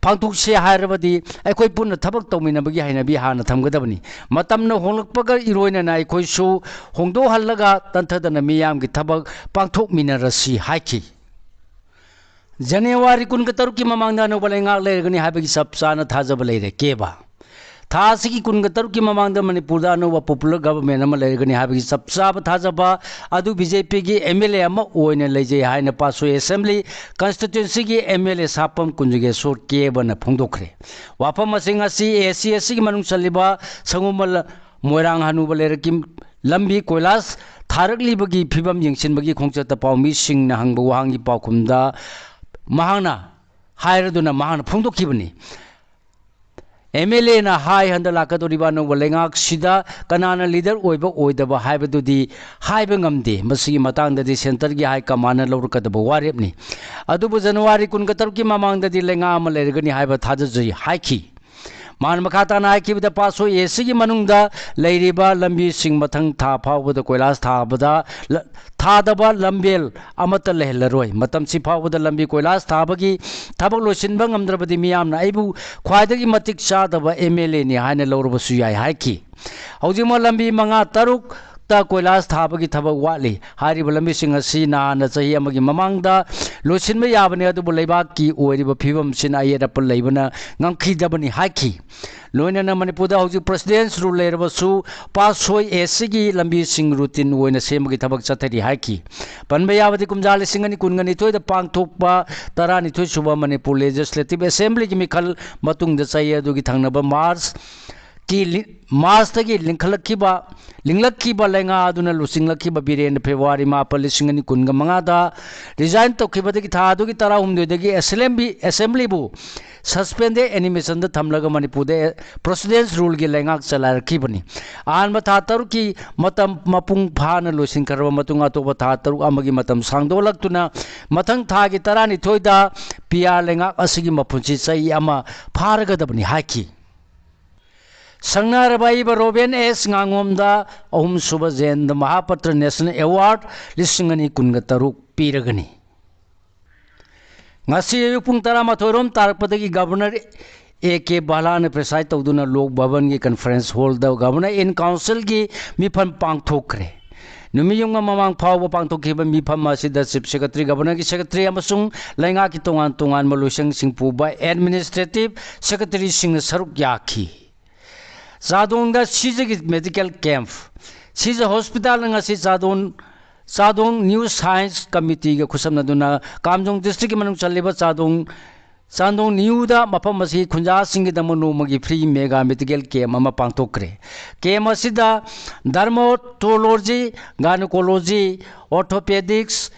ꯄꯥꯡꯊꯣꯛꯁꯦ ꯍꯥꯏꯔꯕꯗꯤ ꯑꯩꯈꯣꯏ ꯄꯨꯟꯅ ꯊꯕꯛ ꯇꯧꯃꯤꯟꯅꯕꯒꯤ ꯍꯩꯅꯕꯤ ꯍꯥꯟꯅ ꯊꯝꯒꯗꯕꯅꯤ꯫ ꯃꯇꯝꯅ ꯍꯣꯡꯂꯛꯄꯒ ꯏꯔꯣꯏꯅꯅ ꯑꯩꯈꯣꯏꯁꯨ ꯍꯣꯡꯗꯣꯛꯍꯜꯂꯒ ꯇꯟꯊꯗꯅ ꯃꯤꯌꯥꯝꯒꯤ ꯊꯕꯛ ꯄꯥꯡꯊꯣꯛꯃꯤꯟꯅꯔꯁꯤ ꯍꯥꯏꯈꯤ꯫ ꯖꯅꯋꯥꯔꯤ ꯀꯨꯟꯒ ꯇꯔꯨꯛꯀꯤ ꯃꯃꯥꯡꯗ ꯑꯅꯧꯕ ꯂꯩꯉꯥꯛ ꯂꯩꯔꯒꯅꯤ ꯍꯥꯏꯕꯒꯤ ꯆꯞ ꯆꯥꯅ ꯊꯥꯖꯕ ꯂꯩꯔꯦ꯫ ꯀꯦꯕ꯫ ꯊꯥ ꯑꯁꯤꯒꯤ ꯀꯨꯟꯒ ꯇꯔꯨꯛꯀꯤ ꯃꯃꯥꯡꯗ ꯃꯅꯤꯄꯨꯔꯗ ꯑꯅꯧꯕ popular government ꯑꯃ ꯂꯩꯔꯒꯅꯤ ꯍꯥꯏꯕꯒꯤ ꯆꯞ ꯆꯥꯕ ꯊꯥꯖꯕ ꯑꯗꯨ ꯕꯤ ꯖꯦ ꯄꯤꯒꯤ ꯑꯦꯝ ꯑꯦꯜ ꯑꯦ ꯑꯃ ꯑꯣꯏꯅ ꯂꯩꯖꯩ ꯍꯥꯏꯅ ꯄꯥꯠꯁꯣꯏ ꯑꯦꯁꯦꯝꯕ꯭ꯂꯤ ꯀꯟꯁꯇꯤꯇ꯭ꯋꯦꯟꯁꯤꯒꯤ ꯑꯦꯝ ꯑꯦꯜ ꯑꯦ ꯁꯥꯄꯝ ꯀꯨꯟꯖꯒꯦꯁꯣꯔ ꯀꯦꯕꯅ ꯐꯣꯡꯗꯣꯛꯈ꯭ꯔꯦ꯫ ꯋꯥꯐꯝ ꯑꯁꯤ ꯉꯁꯤ ꯑꯦ ꯁꯤ ꯑꯦꯁ ꯁꯤꯒꯤ ꯃꯅꯨꯡ ꯆꯜꯂꯤꯕ ꯁꯪꯒꯣꯝꯕ ꯃꯣꯏꯔꯥꯡ ꯍꯅꯨꯕ ꯂꯩꯔꯛꯀꯤ ꯂꯝꯕꯤ ꯀꯣꯏꯂꯥꯁ ꯊꯥꯔꯛꯂꯤꯕꯒꯤ ꯐꯤꯕꯝ ꯌꯦꯡꯁꯤꯟꯕꯒꯤ ꯈꯣꯡꯆꯠꯇ ꯄꯥꯎꯃꯤꯁꯤꯡꯅ ꯍꯪꯕ ꯋꯥꯍꯪꯒꯤ ꯄꯥꯎꯈꯨꯝꯗ ꯃꯍꯥꯛꯅ ꯍꯥꯏꯔꯗꯨꯅ ꯃꯍꯥꯛꯅ ꯐꯣꯡꯗꯣꯛꯈꯤꯕꯅꯤ꯫ ꯑꯦꯝ ꯑꯦꯜ ꯑꯦꯅ ꯍꯥꯏ, ꯍꯟꯗꯛ ꯂꯥꯛꯀꯗꯧꯔꯤꯕ ꯑꯅꯧꯕ ꯂꯩꯉꯥꯛꯁꯤꯗ ꯀꯅꯥꯅ ꯂꯤꯗꯔ ꯑꯣꯏꯕ ꯑꯣꯏꯗꯕ ꯍꯥꯏꯕꯗꯨꯗꯤ ꯍꯥꯏꯕ ꯉꯝꯗꯦ꯫ ꯃꯁꯤꯒꯤ ꯃꯇꯥꯡꯗꯗꯤ ꯁꯦꯟꯇꯔꯒꯤ ꯍꯥꯏ ꯀꯃꯥꯟꯅ ꯂꯧꯔꯛꯀꯗꯕ ꯋꯥꯔꯦꯞꯅꯤ꯫ ꯑꯗꯨꯕꯨ ꯖꯅꯋꯥꯔꯤ ꯀꯨꯟꯒ ꯇꯔꯨꯛꯀꯤ ꯃꯃꯥꯡꯗꯗꯤ ꯂꯩꯉꯥꯛ ꯑꯃ ꯂꯩꯔꯒꯅꯤ ꯍꯥꯏꯕ ꯊꯥꯖꯖꯩ ꯍꯥꯏꯈꯤ꯫ ꯃꯥꯅ ꯃꯈꯥ ꯇꯥꯅ ꯍꯥꯏꯈꯤꯕꯗ, ꯄꯥꯠꯁꯣꯏ ꯑꯦ ꯁꯤꯒꯤ ꯃꯅꯨꯡꯗ ꯂꯩꯔꯤꯕ ꯂꯝꯕꯤꯁꯤꯡ ꯃꯊꯪ ꯊꯥ ꯐꯥꯎꯕꯗ ꯀꯣꯏꯂꯥꯁ ꯊꯥꯕꯗ ꯂ-, ꯊꯥꯗꯕ ꯂꯝꯕꯦꯜ ꯑꯃꯠꯇ ꯂꯩꯍꯜꯂꯔꯣꯏ꯫ ꯃꯇꯝꯁꯤ ꯐꯥꯎꯕꯗ ꯂꯝꯕꯤ ꯀꯣꯏꯂꯥꯁ ꯊꯥꯕꯒꯤ ꯊꯕꯛ ꯂꯣꯏꯁꯤꯟꯕ ꯉꯝꯗ꯭ꯔꯕꯗꯤ ꯃꯤꯌꯥꯝꯅ ꯑꯩꯕꯨ ꯈ꯭ꯋꯥꯏꯗꯒꯤ ꯃꯇꯤꯛ ꯆꯥꯗꯕ ꯑꯦꯝ ꯑꯦꯜ ꯑꯦꯅꯤ ꯍꯥꯏꯅ ꯂꯧꯔꯕꯁꯨ ꯌꯥꯏ ꯍꯥꯏꯈꯤ꯫ ꯍꯧꯖꯤꯛꯃꯛ ꯂꯝꯕꯤ ꯃꯉꯥ ꯇꯔꯨꯛꯇ ꯀꯣꯏꯂꯥꯁ ꯊꯥꯕꯒꯤ ꯊꯕꯛ ꯋꯥꯠꯂꯤ꯫ ꯍꯥꯏꯔꯤꯕ ꯂꯝꯕꯤꯁꯤꯡ ꯑꯁꯤ ꯅꯍꯥꯟꯅ ꯆꯍꯤ ꯑꯃꯒꯤ ꯃꯃꯥꯡꯗ ꯂꯣꯏꯁꯤꯟꯕ ꯌꯥꯕꯅꯤ, ꯑꯗꯨꯕꯨ ꯂꯩꯕꯥꯛꯀꯤ ꯑꯣꯏꯔꯤꯕ ꯐꯤꯕꯝꯁꯤꯅ ꯑꯌꯦꯠ ꯑꯄꯟ ꯂꯩꯕꯅ ꯉꯝꯈꯤꯗꯕꯅꯤ ꯍꯥꯏꯈꯤ꯫ ꯂꯣꯏꯅꯅ ꯃꯅꯤꯄꯨꯔꯗ ꯍꯧꯖꯤꯛ President's Rule ꯂꯩꯔꯕꯁꯨ ꯄꯥꯠꯁꯣꯏ ꯑꯦ ꯁꯤꯒꯤ ꯂꯝꯕꯤꯁꯤꯡ routine ꯑꯣꯏꯅ ꯁꯦꯝꯕꯒꯤ ꯊꯕꯛ ꯆꯠꯊꯔꯤ ꯍꯥꯏꯈꯤ꯫ ꯄꯟꯕ ꯌꯥꯕꯗꯤ, ꯀꯨꯝꯖꯥ ꯂꯤꯁꯤꯡ ꯑꯅꯤ ꯀꯨꯟꯒ ꯅꯤꯊꯣꯏꯗ ꯄꯥꯡꯊꯣꯛꯄ ꯇꯔꯥꯅꯤꯊꯣꯏ ꯁꯨꯕ ꯃꯅꯤꯄꯨꯔ Legislative Assemblyꯒꯤ ꯃꯤꯈꯜ ꯃꯇꯨꯡꯗ ꯆꯍꯤ ꯑꯗꯨꯒꯤ ꯊꯪꯅꯕ Marchꯀꯤ ꯂꯤ-, Marchꯇꯒꯤ ꯂꯤꯡꯈꯠꯂꯛꯈꯤꯕ, ꯂꯤꯡꯂꯛꯈꯤꯕ ꯂꯩꯉꯥꯛ ꯑꯗꯨꯅ ꯂꯨꯆꯤꯡꯂꯛꯈꯤꯕ ꯕꯤꯔꯦꯟꯅ February ꯃꯥꯄꯟ, ꯂꯤꯁꯤꯡ ꯑꯅꯤ ꯀꯨꯟꯒ ꯃꯉꯥꯗ resign ꯇꯧꯈꯤꯕꯗꯒꯤ ꯊꯥ ꯑꯗꯨꯒꯤ ꯇꯔꯥꯍꯨꯝꯗꯣꯏꯗꯒꯤ assembly, assemblyꯕꯨ suspended animationꯗ ꯊꯝꯂꯒ ꯃꯅꯤꯄꯨꯔꯗ President's Ruleꯒꯤ ꯂꯩꯉꯥꯛ ꯆꯂꯥꯏꯔꯛꯈꯤꯕꯅꯤ꯫ ꯑꯍꯥꯟꯕ ꯊꯥ ꯇꯔꯨꯛꯀꯤ ꯃꯇꯝ ꯃꯄꯨꯡ ꯐꯥꯅ ꯂꯣꯏꯁꯤꯟꯈ꯭ꯔꯕ ꯃꯇꯨꯡ, ꯑꯇꯣꯞꯄ ꯊꯥ ꯇꯔꯨꯛ ꯑꯃꯒꯤ ꯃꯇꯝ ꯁꯥꯡꯗꯣꯛꯂꯛꯇꯨꯅ ꯃꯊꯪ ꯊꯥꯒꯤ ꯇꯔꯥꯅꯤꯊꯣꯏꯗ P R ꯂꯩꯉꯥꯛ ꯑꯁꯤꯒꯤ ꯃꯄꯨꯟꯁꯤ ꯆꯍꯤ ꯑꯃ ꯐꯥꯔꯒꯗꯕꯅꯤ ꯍꯥꯏꯈꯤ꯫ ꯁꯪꯅꯔꯕ ꯑꯏꯕ ꯔꯣꯕꯦꯟ ꯑꯦꯁ ꯉꯥꯉꯣꯝꯗ ꯑꯍꯨꯝꯁꯨꯕ ꯖꯌꯟꯇ ꯃꯍꯥꯄꯇ꯭ꯔ National Award ꯂꯤꯁꯤꯡ ꯑꯅꯤ ꯀꯨꯟꯒ ꯇꯔꯨꯛ ꯄꯤꯔꯒꯅꯤ꯫ ꯉꯁꯤ ꯑꯌꯨꯛ ꯄꯨꯡ ꯇꯔꯥꯃꯥꯊꯣꯏ ꯔꯣꯝ ꯇꯥꯔꯛꯄꯗꯒꯤ Governor A K ꯕꯥꯂꯥꯅ preside ꯇꯧꯗꯨꯅ ꯂꯣꯛ ꯚꯕꯟꯒꯤ conference hallꯗ Governor in Councilꯒꯤ ꯃꯤꯐꯝ ꯄꯥꯡꯊꯣꯛꯈ꯭ꯔꯦ꯫ ꯅꯨꯃꯤꯠ ꯌꯨꯡꯕ ꯃꯃꯥꯡ ꯐꯥꯎꯕ ꯄꯥꯡꯊꯣꯛꯈꯤꯕ ꯃꯤꯐꯝ ꯑꯁꯤꯗ Chief Secretary, Governorꯒꯤ Secretary ꯑꯃꯁꯨꯡ ꯂꯩꯉꯥꯛꯀꯤ ꯇꯣꯉꯥꯟ ꯇꯣꯉꯥꯟꯕ ꯂꯣꯏꯁꯪꯁꯤꯡ ꯄꯨꯕ Administrative Secretaryꯁꯤꯡꯅ ꯁꯔꯨꯛ ꯌꯥꯈꯤ꯫ ꯆꯥꯗꯣꯡꯗ ꯁꯤꯖꯒꯤ medical camp, ꯁꯤꯖ hospitalꯅ ꯉꯁꯤ ꯆꯥꯗꯣꯡ, ꯆꯥꯗꯣꯡ New Science Committeeꯒ ꯈꯨꯠꯁꯝꯅꯗꯨꯅ ꯀꯥꯝꯖꯣꯡ districtꯀꯤ ꯃꯅꯨꯡ ꯆꯜꯂꯤꯕ ꯆꯥꯗꯣꯡ, ꯆꯥꯗꯣꯡ ꯅ꯭ꯌꯨꯗ ꯃꯐꯝ ꯑꯁꯤꯒꯤ ꯈꯨꯟꯖꯥꯁꯤꯡꯒꯤꯗꯃꯛ ꯅꯣꯡꯃꯒꯤ free mega medical camp ꯑꯃ ꯄꯥꯡꯊꯣꯛꯈ꯭ꯔꯦ꯫ Camp ꯑꯁꯤꯗ dermatology, gynecology, orthopedics,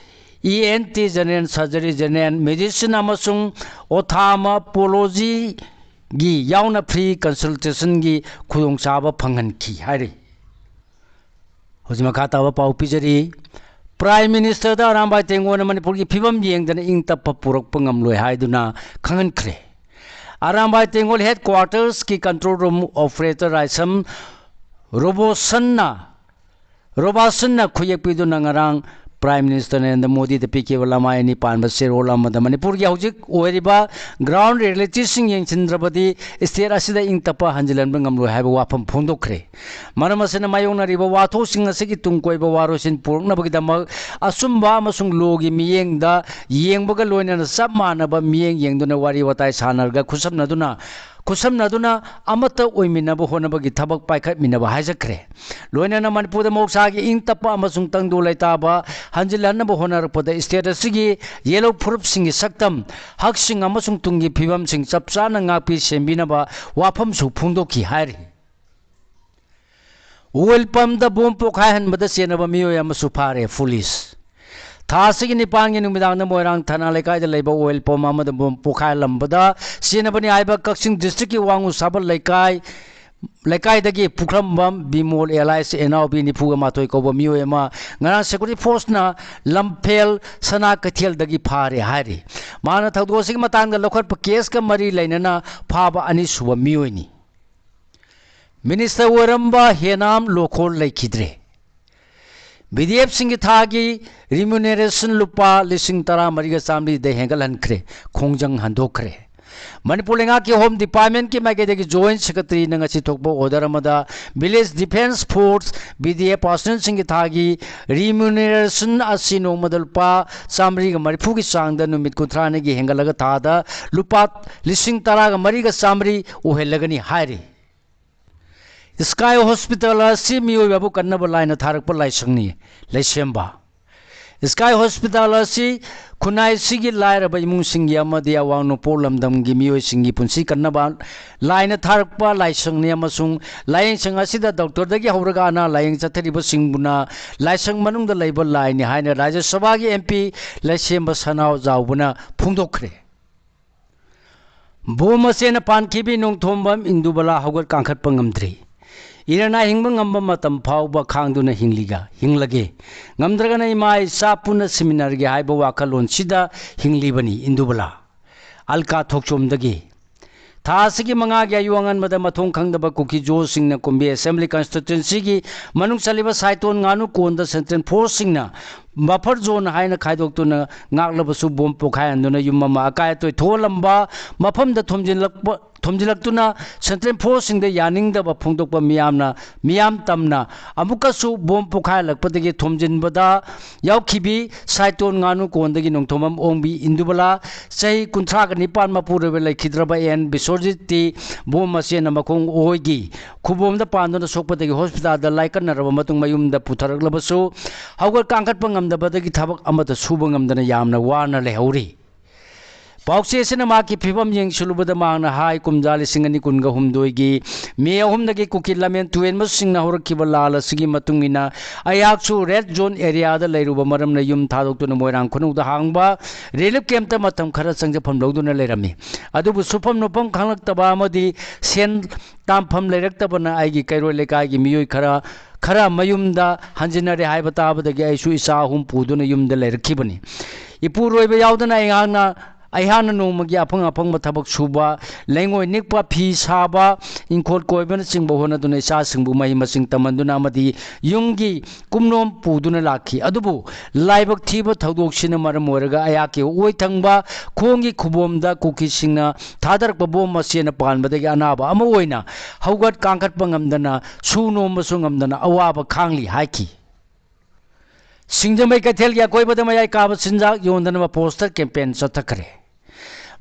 E N T, general surgery, general medicine ꯑꯃꯁꯨꯡ ophthalmology ꯒꯤ ꯌꯥꯎꯅ free consultationꯒꯤ ꯈꯨꯗꯣꯡꯆꯥꯕ ꯐꯪꯍꯟꯈꯤ ꯍꯥꯏꯔꯤ꯫ ꯍꯧꯖꯤꯛ ꯃꯈꯥ ꯇꯥꯕ ꯄꯥꯎ ꯄꯤꯖꯔꯤ꯫ Prime Ministerꯗ ꯑꯔꯥꯝꯕꯥꯏ ꯇꯦꯡꯒꯣꯅ ꯃꯅꯤꯄꯨꯔꯒꯤ ꯐꯤꯕꯝ ꯌꯦꯡꯗꯅ ꯏꯪ ꯇꯞꯄ ꯄꯨꯔꯛꯄ ꯉꯝꯂꯣꯏ ꯍꯥꯏꯗꯨꯅ ꯈꯪꯍꯟꯈ꯭ꯔꯦ꯫ ꯑꯔꯥꯝꯕꯥꯏ ꯇꯦꯡꯒꯣꯜ headquarters ꯀꯤ control room operator ꯔꯥꯏꯁꯝ ꯔꯣꯕꯣꯁꯟꯅ, ꯔꯣꯕꯥꯁꯟꯅ ꯈꯨꯌꯦꯛ ꯄꯤꯗꯨꯅ ꯉꯔꯥꯡ Prime Minister ꯅꯔꯦꯟꯗ꯭ꯔ ꯃꯣꯗꯤꯗ ꯄꯤꯈꯤꯕ ꯂꯃꯥꯏ ꯑꯅꯤ ꯄꯥꯟꯕ ꯆꯦꯔꯣꯜ ꯑꯃꯗ ꯃꯅꯤꯄꯨꯔꯒꯤ ꯍꯧꯖꯤꯛ ꯑꯣꯏꯔꯤꯕ ground reality ꯁꯤꯡ ꯌꯦꯡꯁꯤꯟꯗ꯭ꯔꯕꯗꯤ state ꯑꯁꯤꯗ ꯏꯪ ꯇꯞꯄ ꯍꯟꯖꯤꯜꯍꯟꯕ ꯉꯝꯂꯣꯏ ꯍꯥꯏꯕ ꯋꯥꯐꯝ ꯐꯣꯡꯗꯣꯛꯈ꯭ꯔꯦ꯫ ꯃꯔꯝ ꯑꯁꯤꯅ ꯃꯥꯌꯣꯛꯅꯔꯤꯕ ꯋꯥꯊꯣꯛꯁꯤꯡ ꯑꯁꯤꯒꯤ ꯇꯨꯡ ꯀꯣꯏꯕ ꯋꯥꯔꯣꯏꯁꯤꯟ ꯄꯨꯔꯛꯅꯕꯒꯤꯗꯃꯛ ꯑꯆꯨꯝꯕ ꯑꯃꯁꯨꯡ law ꯒꯤ ꯃꯤꯠꯌꯦꯡꯗ ꯌꯦꯡꯕꯒ ꯂꯣꯏꯅꯅ ꯆꯞ ꯃꯥꯟꯅꯕ ꯃꯤꯠꯌꯦꯡ ꯌꯦꯡꯗꯨꯅ ꯋꯥꯔꯤ ꯋꯥꯇꯥꯏ ꯁꯥꯟꯅꯔꯒ ꯈꯨꯠꯁꯝꯅꯗꯨꯅ, ꯈꯨꯠꯁꯝꯅꯗꯨꯅ ꯑꯃꯠꯇ ꯑꯣꯏꯃꯤꯟꯅꯕ ꯍꯣꯠꯅꯕꯒꯤ ꯊꯕꯛ ꯄꯥꯏꯈꯠꯃꯤꯟꯅꯕ ꯍꯥꯏꯖꯈ꯭ꯔꯦ꯫ ꯂꯣꯏꯅꯅ ꯃꯅꯤꯄꯨꯔꯗ ꯃꯍꯧꯁꯥꯒꯤ ꯏꯪ ꯇꯞꯄ ꯑꯃꯁꯨꯡ ꯇꯪꯗꯨ ꯂꯩꯇꯥꯕ ꯍꯟꯖꯤꯜꯍꯟꯅꯕ ꯍꯣꯠꯅꯔꯛꯄꯗ state ꯑꯁꯤꯒꯤ ꯌꯦꯜꯍꯧ ꯐꯨꯔꯨꯞꯁꯤꯡꯒꯤ ꯁꯛꯇꯝ, ꯍꯛꯁꯤꯡ ꯑꯃꯁꯨꯡ ꯇꯨꯡꯒꯤ ꯐꯤꯕꯝꯁꯤꯡ ꯆꯞ ꯆꯥꯅ ꯉꯥꯛꯄꯤ ꯁꯦꯟꯕꯤꯅꯕ ꯋꯥꯐꯝꯁꯨ ꯐꯣꯡꯗꯣꯛꯈꯤ ꯍꯥꯏꯔꯤ꯫ Oil pump ꯗ bomb ꯄꯣꯈꯥꯏꯍꯟꯕꯗ ꯆꯦꯟꯅꯕ ꯃꯤꯑꯣꯏ ꯑꯃꯁꯨ ꯐꯥꯔꯦ, police꯫ ꯊꯥ ꯑꯁꯤꯒꯤ ꯅꯤꯄꯥꯟꯒꯤ ꯅꯨꯃꯤꯗꯥꯡꯗ ꯃꯣꯏꯔꯥꯡ ꯊꯅꯥ ꯂꯩꯀꯥꯏꯗ ꯂꯩꯕ oil pump ꯑꯃꯗ bomb ꯄꯣꯈꯥꯏꯍꯜꯂꯝꯕꯗ ꯆꯦꯟꯅꯕꯅꯤ ꯍꯥꯏꯕ ꯀꯛꯆꯤꯡ district ꯀꯤ ꯋꯥꯉꯨ ꯁꯥꯕꯜ ꯂꯩꯀꯥꯏ, ꯂꯩꯀꯥꯏꯗꯒꯤ ꯄꯨꯈ꯭ꯔꯝꯕꯝ ꯕꯤꯃꯣꯜ alias ꯑꯦꯅꯥꯎꯕꯤ ꯅꯤꯐꯨꯒ ꯃꯥꯊꯣꯏ ꯀꯧꯕ ꯃꯤꯑꯣꯏ ꯑꯃ ꯉꯔꯥꯡ security force ꯅ ꯂꯝꯐꯦꯜ ꯁꯅꯥ ꯀꯩꯊꯦꯜꯗꯒꯤ ꯐꯥꯔꯦ ꯍꯥꯏꯔꯤ꯫ ꯃꯍꯥꯛꯅ ꯊꯧꯗꯣꯛ ꯑꯁꯤꯒꯤ ꯃꯇꯥꯡꯗ ꯂꯧꯈꯠꯄ case ꯀ ꯃꯔꯤ ꯂꯩꯅꯅ ꯐꯥꯕ ꯑꯅꯤꯁꯨꯕ ꯃꯤꯑꯣꯏꯅꯤ꯫ Minister ꯑꯣꯏꯔꯝꯕ ꯍꯦꯅꯥꯝ ꯂꯣꯈꯣꯔ ꯂꯩꯈꯤꯗ꯭ꯔꯦ꯫ VDF ꯁꯤꯡꯒꯤ ꯊꯥꯒꯤ remuneration ꯂꯨꯄꯥ ꯂꯤꯁꯤꯡ ꯇꯔꯥꯃꯔꯤꯒ ꯆꯥꯃꯔꯤꯗ ꯍꯦꯟꯒꯠꯍꯟꯈ꯭ꯔꯦ, ꯈꯣꯡꯖꯪ ꯍꯟꯗꯣꯛꯈ꯭ꯔꯦ꯫ ꯃꯅꯤꯄꯨꯔ ꯂꯩꯉꯥꯛꯀꯤ Home Department ꯀꯤ ꯃꯥꯏꯀꯩꯗꯒꯤ Joint Secretary ꯅ ꯉꯁꯤ ꯊꯣꯛꯄ order ꯑꯃꯗ Village Defence Force, VDF personnel ꯁꯤꯡꯒꯤ ꯊꯥꯒꯤ remuneration ꯑꯁꯤ ꯅꯣꯡꯃꯗ ꯂꯨꯄꯥ ꯆꯥꯃꯔꯤꯒ ꯃꯔꯤꯐꯨꯒꯤ ꯆꯥꯡꯗ ꯅꯨꯃꯤꯠ ꯀꯨꯟꯊ꯭ꯔꯥꯅꯤꯒꯤ ꯍꯦꯟꯒꯠꯂꯒ ꯊꯥꯗ ꯂꯨꯄꯥ ꯂꯤꯁꯤꯡ ꯇꯔꯥꯒ ꯃꯔꯤꯒ ꯆꯥꯃꯔꯤ ꯑꯣꯏꯍꯜꯂꯒꯅꯤ ꯍꯥꯏꯔꯤ꯫ Sky Hospital ꯑꯁꯤ ꯃꯤꯑꯣꯏꯕꯕꯨ ꯀꯟꯅꯕ ꯂꯥꯏꯅ ꯊꯥꯔꯛꯄ ꯂꯥꯏꯁꯪꯅꯤ꯫ ꯂꯩꯁꯦꯝꯕ꯫ Sky Hospital ꯑꯁꯤ ꯈꯨꯟꯅꯥꯏꯁꯤꯒꯤ ꯂꯥꯏꯔꯕ ꯏꯃꯨꯡꯁꯤꯡꯒꯤ ꯑꯃꯗꯤ ꯑꯋꯥꯡ ꯅꯣꯡꯄꯣꯛ ꯂꯝꯗꯝꯒꯤ ꯃꯤꯑꯣꯏꯁꯤꯡꯒꯤ ꯄꯨꯟꯁꯤ ꯀꯟꯅꯕ ꯂꯥꯏꯅ ꯊꯥꯔꯛꯄ ꯂꯥꯏꯁꯪꯅꯤ ꯑꯃꯁꯨꯡ ꯂꯥꯏꯌꯦꯡꯁꯪ ꯑꯁꯤꯗ doctor ꯗꯒꯤ ꯍꯧꯔꯒ ꯑꯅꯥ ꯂꯥꯏꯌꯦꯡ ꯆꯠꯊꯔꯤꯕꯁꯤꯡꯕꯨꯅ ꯂꯥꯏꯁꯪ ꯃꯅꯨꯡꯗ ꯂꯩꯕ ꯂꯥꯏꯅꯤ ꯍꯥꯏꯅ ꯔꯥꯖ꯭ꯌ ꯁꯚꯥꯒꯤ MP ꯂꯩꯁꯦꯝꯕ ꯁꯅꯥꯎ ꯖꯥꯎꯕꯅ ꯐꯣꯡꯗꯣꯛꯈ꯭ꯔꯦ꯫ Bomb ꯃꯆꯦꯅ ꯄꯥꯟꯈꯤꯕꯤ ꯅꯣꯡꯊꯣꯝꯕꯝ ꯏꯟꯗꯨꯕꯂꯥ ꯍꯧꯒꯠ ꯀꯥꯡꯈꯠꯄ ꯉꯝꯗ꯭ꯔꯤ꯫ ꯏꯔꯅꯥꯏ ꯍꯤꯡꯕ ꯉꯝꯕ ꯃꯇꯝ ꯐꯥꯎꯕ ꯈꯥꯡꯗꯨꯅ ꯍꯤꯡꯂꯤꯒ, ꯍꯤꯡꯂꯒꯦ꯫ ꯉꯝꯗ꯭ꯔꯒꯅ ꯏꯃꯥ ꯏꯆꯥ ꯄꯨꯟꯅ ꯁꯤꯃꯤꯟꯅꯔꯒꯦ ꯍꯥꯏꯕ ꯋꯥꯈꯜꯂꯣꯟꯁꯤꯗ ꯍꯤꯡꯂꯤꯕꯅꯤ ꯏꯟꯗꯨꯕꯂꯥ꯫ ꯑꯜꯀꯥ ꯊꯣꯛꯆꯣꯝꯗꯒꯤ꯫ ꯊꯥ ꯑꯁꯤꯒꯤ ꯃꯉꯥꯒꯤ ꯑꯌꯨꯛ ꯑꯉꯟꯕꯗ ꯃꯊꯣꯡ ꯈꯪꯗꯕ ꯀꯨꯀꯤ ꯖꯣꯁꯤꯡꯅ ꯀꯨꯝꯕꯤ ꯑꯦꯁꯦꯝꯕ꯭ꯂꯤ ꯀꯟꯁꯇꯤꯇ꯭ꯋꯦꯟꯁꯤꯒꯤ ꯃꯅꯨꯡ ꯆꯜꯂꯤꯕ ꯁꯥꯏꯇꯣꯟ ꯉꯥꯅꯨ ꯀꯣꯟꯗ ꯁꯦꯟꯇ꯭ꯔꯦꯜ ꯐꯣꯔꯁꯁꯤꯡꯅ ꯕꯐꯔ ꯖꯣꯟ ꯍꯥꯏꯅ ꯈꯥꯏꯗꯣꯛꯇꯨꯅ ꯉꯥꯛꯂꯕꯁꯨ ꯕꯣꯝ ꯄꯣꯈꯥꯏꯍꯟꯗꯨꯅ ꯌꯨꯝ ꯑꯃ ꯑꯀꯥꯏ ꯑꯇꯣꯏ ꯊꯣꯛꯍꯜꯂꯝꯕ ꯃꯐꯝꯗ ꯊꯣꯝꯖꯤꯜꯂꯛꯄ ꯊꯣꯝꯖꯤꯜꯂꯛꯇꯨꯅ ꯁꯦꯟꯇ꯭ꯔꯦꯜ ꯐꯣꯔꯁꯁꯤꯡꯗ ꯌꯥꯅꯤꯡꯗꯕ ꯐꯣꯡꯗꯣꯛꯄ ꯃꯤꯌꯥꯝꯅ ꯃꯤꯌꯥꯝ ꯇꯝꯅ ꯑꯃꯨꯛꯀꯁꯨ ꯕꯣꯝ ꯄꯣꯈꯥꯏꯍꯜꯂꯛꯄꯗꯒꯤ ꯊꯣꯝꯖꯤꯟꯕꯗ ꯌꯥꯎꯈꯤꯕꯤ ꯁꯥꯏꯇꯣꯟ ꯉꯥꯅꯨ ꯀꯣꯟꯗꯒꯤ ꯅꯣꯡꯊꯣꯝꯕꯝ ꯑꯣꯡꯕꯤ ꯏꯟꯗꯨꯕꯂꯥ, ꯆꯍꯤ ꯀꯨꯟꯊ꯭ꯔꯥꯒ ꯅꯤꯄꯥꯟ, ꯃꯄꯨꯔꯣꯏꯕ ꯂꯩꯈꯤꯗ꯭ꯔꯕ ꯑꯦꯟ ꯕꯤꯁ꯭ꯋꯖꯤꯠꯇꯤ ꯕꯣꯝ ꯃꯆꯦꯅ ꯃꯈꯣꯡ ꯑꯣꯏꯒꯤ ꯈꯨꯕꯣꯝꯗ ꯄꯥꯟꯗꯨꯅ ꯁꯣꯛꯄꯗꯒꯤ ꯍꯣꯁꯄꯤꯇꯥꯜꯗ ꯂꯥꯏꯀꯠꯅꯔꯕ ꯃꯇꯨꯡ ꯃꯌꯨꯝꯗ ꯄꯨꯊꯔꯛꯂꯕꯁꯨ ꯍꯧꯒꯠ ꯀꯥꯡꯈꯠꯄ ꯉꯝꯗꯕꯗꯒꯤ ꯊꯕꯛ ꯑꯃꯠꯇ ꯁꯨꯕ ꯉꯝꯗꯅ ꯌꯥꯝꯅ ꯋꯥꯅ ꯂꯩꯍꯧꯔꯤ꯫ ꯄꯥꯎꯆꯦ ꯑꯁꯤꯅ ꯃꯍꯥꯛꯀꯤ ꯐꯤꯕꯝ ꯌꯦꯡꯁꯤꯜꯂꯨꯕꯗ ꯃꯍꯥꯛꯅ ꯍꯥꯏ ꯀꯨꯝꯖꯥ ꯂꯤꯁꯤꯡ ꯑꯅꯤ ꯀꯨꯟꯒ ꯍꯨꯝꯗꯣꯏꯒꯤ ꯃꯦ ꯑꯍꯨꯝꯗꯒꯤ ꯀꯨꯀꯤ ꯂꯝꯍꯦꯟ ꯇꯨꯍꯦꯟꯕꯁꯤꯡꯅ ꯍꯧꯔꯛꯈꯤꯕ ꯂꯥꯜ ꯑꯁꯤꯒꯤ ꯃꯇꯨꯡ ꯏꯟꯅ ꯑꯩꯍꯥꯛꯁꯨ ꯔꯦꯗ ꯖꯣꯟ ꯑꯦꯔꯤꯌꯥꯗ ꯂꯩꯔꯨꯕ ꯃꯔꯝꯅ ꯌꯨꯝ ꯊꯥꯗꯣꯛꯇꯨꯅ ꯃꯣꯏꯔꯥꯡ ꯈꯨꯅꯧꯗ ꯍꯥꯡꯕ ꯔꯤꯂꯤꯐ ꯀꯦꯝꯞꯇ ꯃꯇꯝ ꯈꯔ ꯆꯪꯖꯐꯝ ꯂꯧꯗꯨꯅ ꯂꯩꯔꯝꯃꯤ꯫ ꯑꯗꯨꯕꯨ ꯁꯨꯐꯝ ꯅꯣꯐꯝ ꯈꯪꯂꯛꯇꯕ ꯑꯃꯗꯤ ꯁꯦꯟ ꯇꯥꯟꯐꯝ ꯂꯩꯔꯛꯇꯕꯅ ꯑꯩꯒꯤ ꯀꯩꯔꯣꯏ ꯂꯩꯀꯥꯏꯒꯤ ꯃꯤꯑꯣꯏ ꯈꯔ ꯈꯔ ꯃꯌꯨꯝꯗ ꯍꯟꯖꯤꯟꯅꯔꯦ ꯍꯥꯏꯕ ꯇꯥꯕꯗꯒꯤ ꯑꯩꯁꯨ ꯏꯆꯥ ꯑꯍꯨꯝ ꯄꯨꯗꯨꯅ ꯌꯨꯝꯗ ꯂꯩꯔꯛꯈꯤꯕꯅꯤ꯫ ꯏꯄꯨꯔꯣꯏꯕ ꯌꯥꯎꯗꯅ ꯑꯩꯍꯥꯛꯅ ꯑꯩꯍꯥꯛꯅ ꯅꯣꯡꯃꯒꯤ ꯑꯐꯪ ꯑꯐꯪꯕ ꯊꯕꯛ ꯁꯨꯕ, ꯂꯩꯉꯣꯏ ꯅꯤꯛꯄ, ꯐꯤ ꯁꯥꯕ, ꯏꯪꯈꯣꯜ ꯀꯣꯏꯕꯅꯆꯤꯡꯕ ꯍꯣꯠꯅꯗꯨꯅ ꯏꯆꯥꯁꯤꯡꯕꯨ ꯃꯍꯩ ꯃꯁꯤꯡ ꯇꯝꯍꯟꯗꯨꯅ ꯑꯃꯗꯤ ꯌꯨꯝꯒꯤ ꯀꯨꯞꯅꯣꯝ ꯄꯨꯗꯨꯅ ꯂꯥꯛꯈꯤ꯫ ꯑꯗꯨꯕꯨ ꯂꯥꯏꯕꯛ ꯊꯤꯕ ꯊꯧꯗꯣꯛꯁꯤꯅ ꯃꯔꯝ ꯑꯣꯏꯔꯒ ꯑꯩꯍꯥꯛꯀꯤ ꯑꯣꯏ ꯊꯪꯕ ꯈꯣꯡꯒꯤ ꯈꯨꯕꯣꯝꯗ ꯀꯨꯀꯤꯁꯤꯡꯅ ꯊꯥꯗꯔꯛꯄ ꯕꯣꯝ ꯃꯆꯦꯅ ꯄꯥꯟꯕꯗꯒꯤ ꯑꯅꯥꯕ ꯑꯃ ꯑꯣꯏꯅ ꯍꯧꯒꯠ ꯀꯥꯡꯈꯠꯄ ꯉꯝꯗꯅ, ꯁꯨ ꯅꯣꯝꯕꯁꯨ ꯉꯝꯗꯅ ꯑꯋꯥꯕ ꯈꯥꯡꯂꯤ ꯍꯥꯏꯈꯤ꯫ ꯁꯤꯡꯖꯃꯩ ꯀꯩꯊꯦꯜꯒꯤ ꯑꯀꯣꯏꯕꯗ ꯃꯌꯥꯏ ꯀꯥꯕ ꯆꯤꯟꯖꯥꯛ ꯌꯣꯟꯗꯅꯕ ꯄꯣꯁꯇꯔ ꯀꯦꯝꯄꯦꯟ ꯆꯠꯊꯈ꯭ꯔꯦ꯫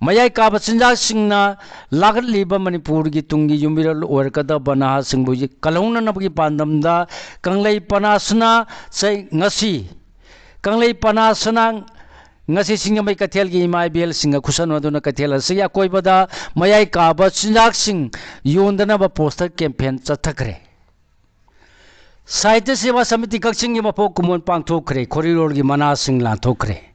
ꯃꯌꯥꯏ ꯀꯥꯕ ꯆꯤꯟꯖꯥꯛꯁꯤꯡꯅ ꯂꯥꯛꯂꯤꯕ ꯃꯅꯤꯄꯨꯔꯒꯤ ꯇꯨꯡꯒꯤ ꯌꯨꯝꯕꯤꯔꯦꯜ ꯑꯣꯏꯔꯛꯀꯗꯕ ꯅꯍꯥꯁꯤꯡꯕꯨ ꯀꯜꯍꯧꯅꯅꯕꯒꯤ ꯄꯥꯟꯗꯝꯗ ꯀꯪꯂꯩ ꯄꯅꯥꯁꯅ ꯆꯩ-, ꯉꯁꯤ ꯀꯪꯂꯩ ꯄꯅꯥꯁꯅ ꯉꯁꯤ ꯁꯤꯡꯖꯃꯩ ꯀꯩꯊꯦꯜꯒꯤ ꯏꯃꯥ ꯏꯕꯦꯜꯁꯤꯡꯒ ꯈꯨꯠꯁꯝꯅꯗꯨꯅ ꯀꯩꯊꯦꯜ ꯑꯁꯤꯒꯤ ꯑꯀꯣꯏꯕꯗ ꯃꯌꯥꯏ ꯀꯥꯕ ꯆꯤꯟꯖꯥꯛꯁꯤꯡ ꯌꯣꯟꯗꯅꯕ ꯄꯣꯁꯇꯔ ꯀꯦꯝꯄꯦꯟ ꯆꯠꯊꯈ꯭ꯔꯦ꯫ ꯁꯥꯍꯤꯇ꯭ꯌ ꯁꯦꯕꯥ ꯁꯃꯤꯇꯤ ꯀꯛꯆꯤꯡꯒꯤ ꯃꯄꯣꯛ ꯀꯨꯝꯑꯣꯟ ꯄꯥꯡꯊꯣꯛꯈ꯭ꯔꯦ, ꯈꯣꯔꯤꯔꯣꯜꯒꯤ ꯃꯅꯥꯁꯤꯡ ꯂꯥꯟꯊꯣꯛꯈ꯭ꯔꯦ꯫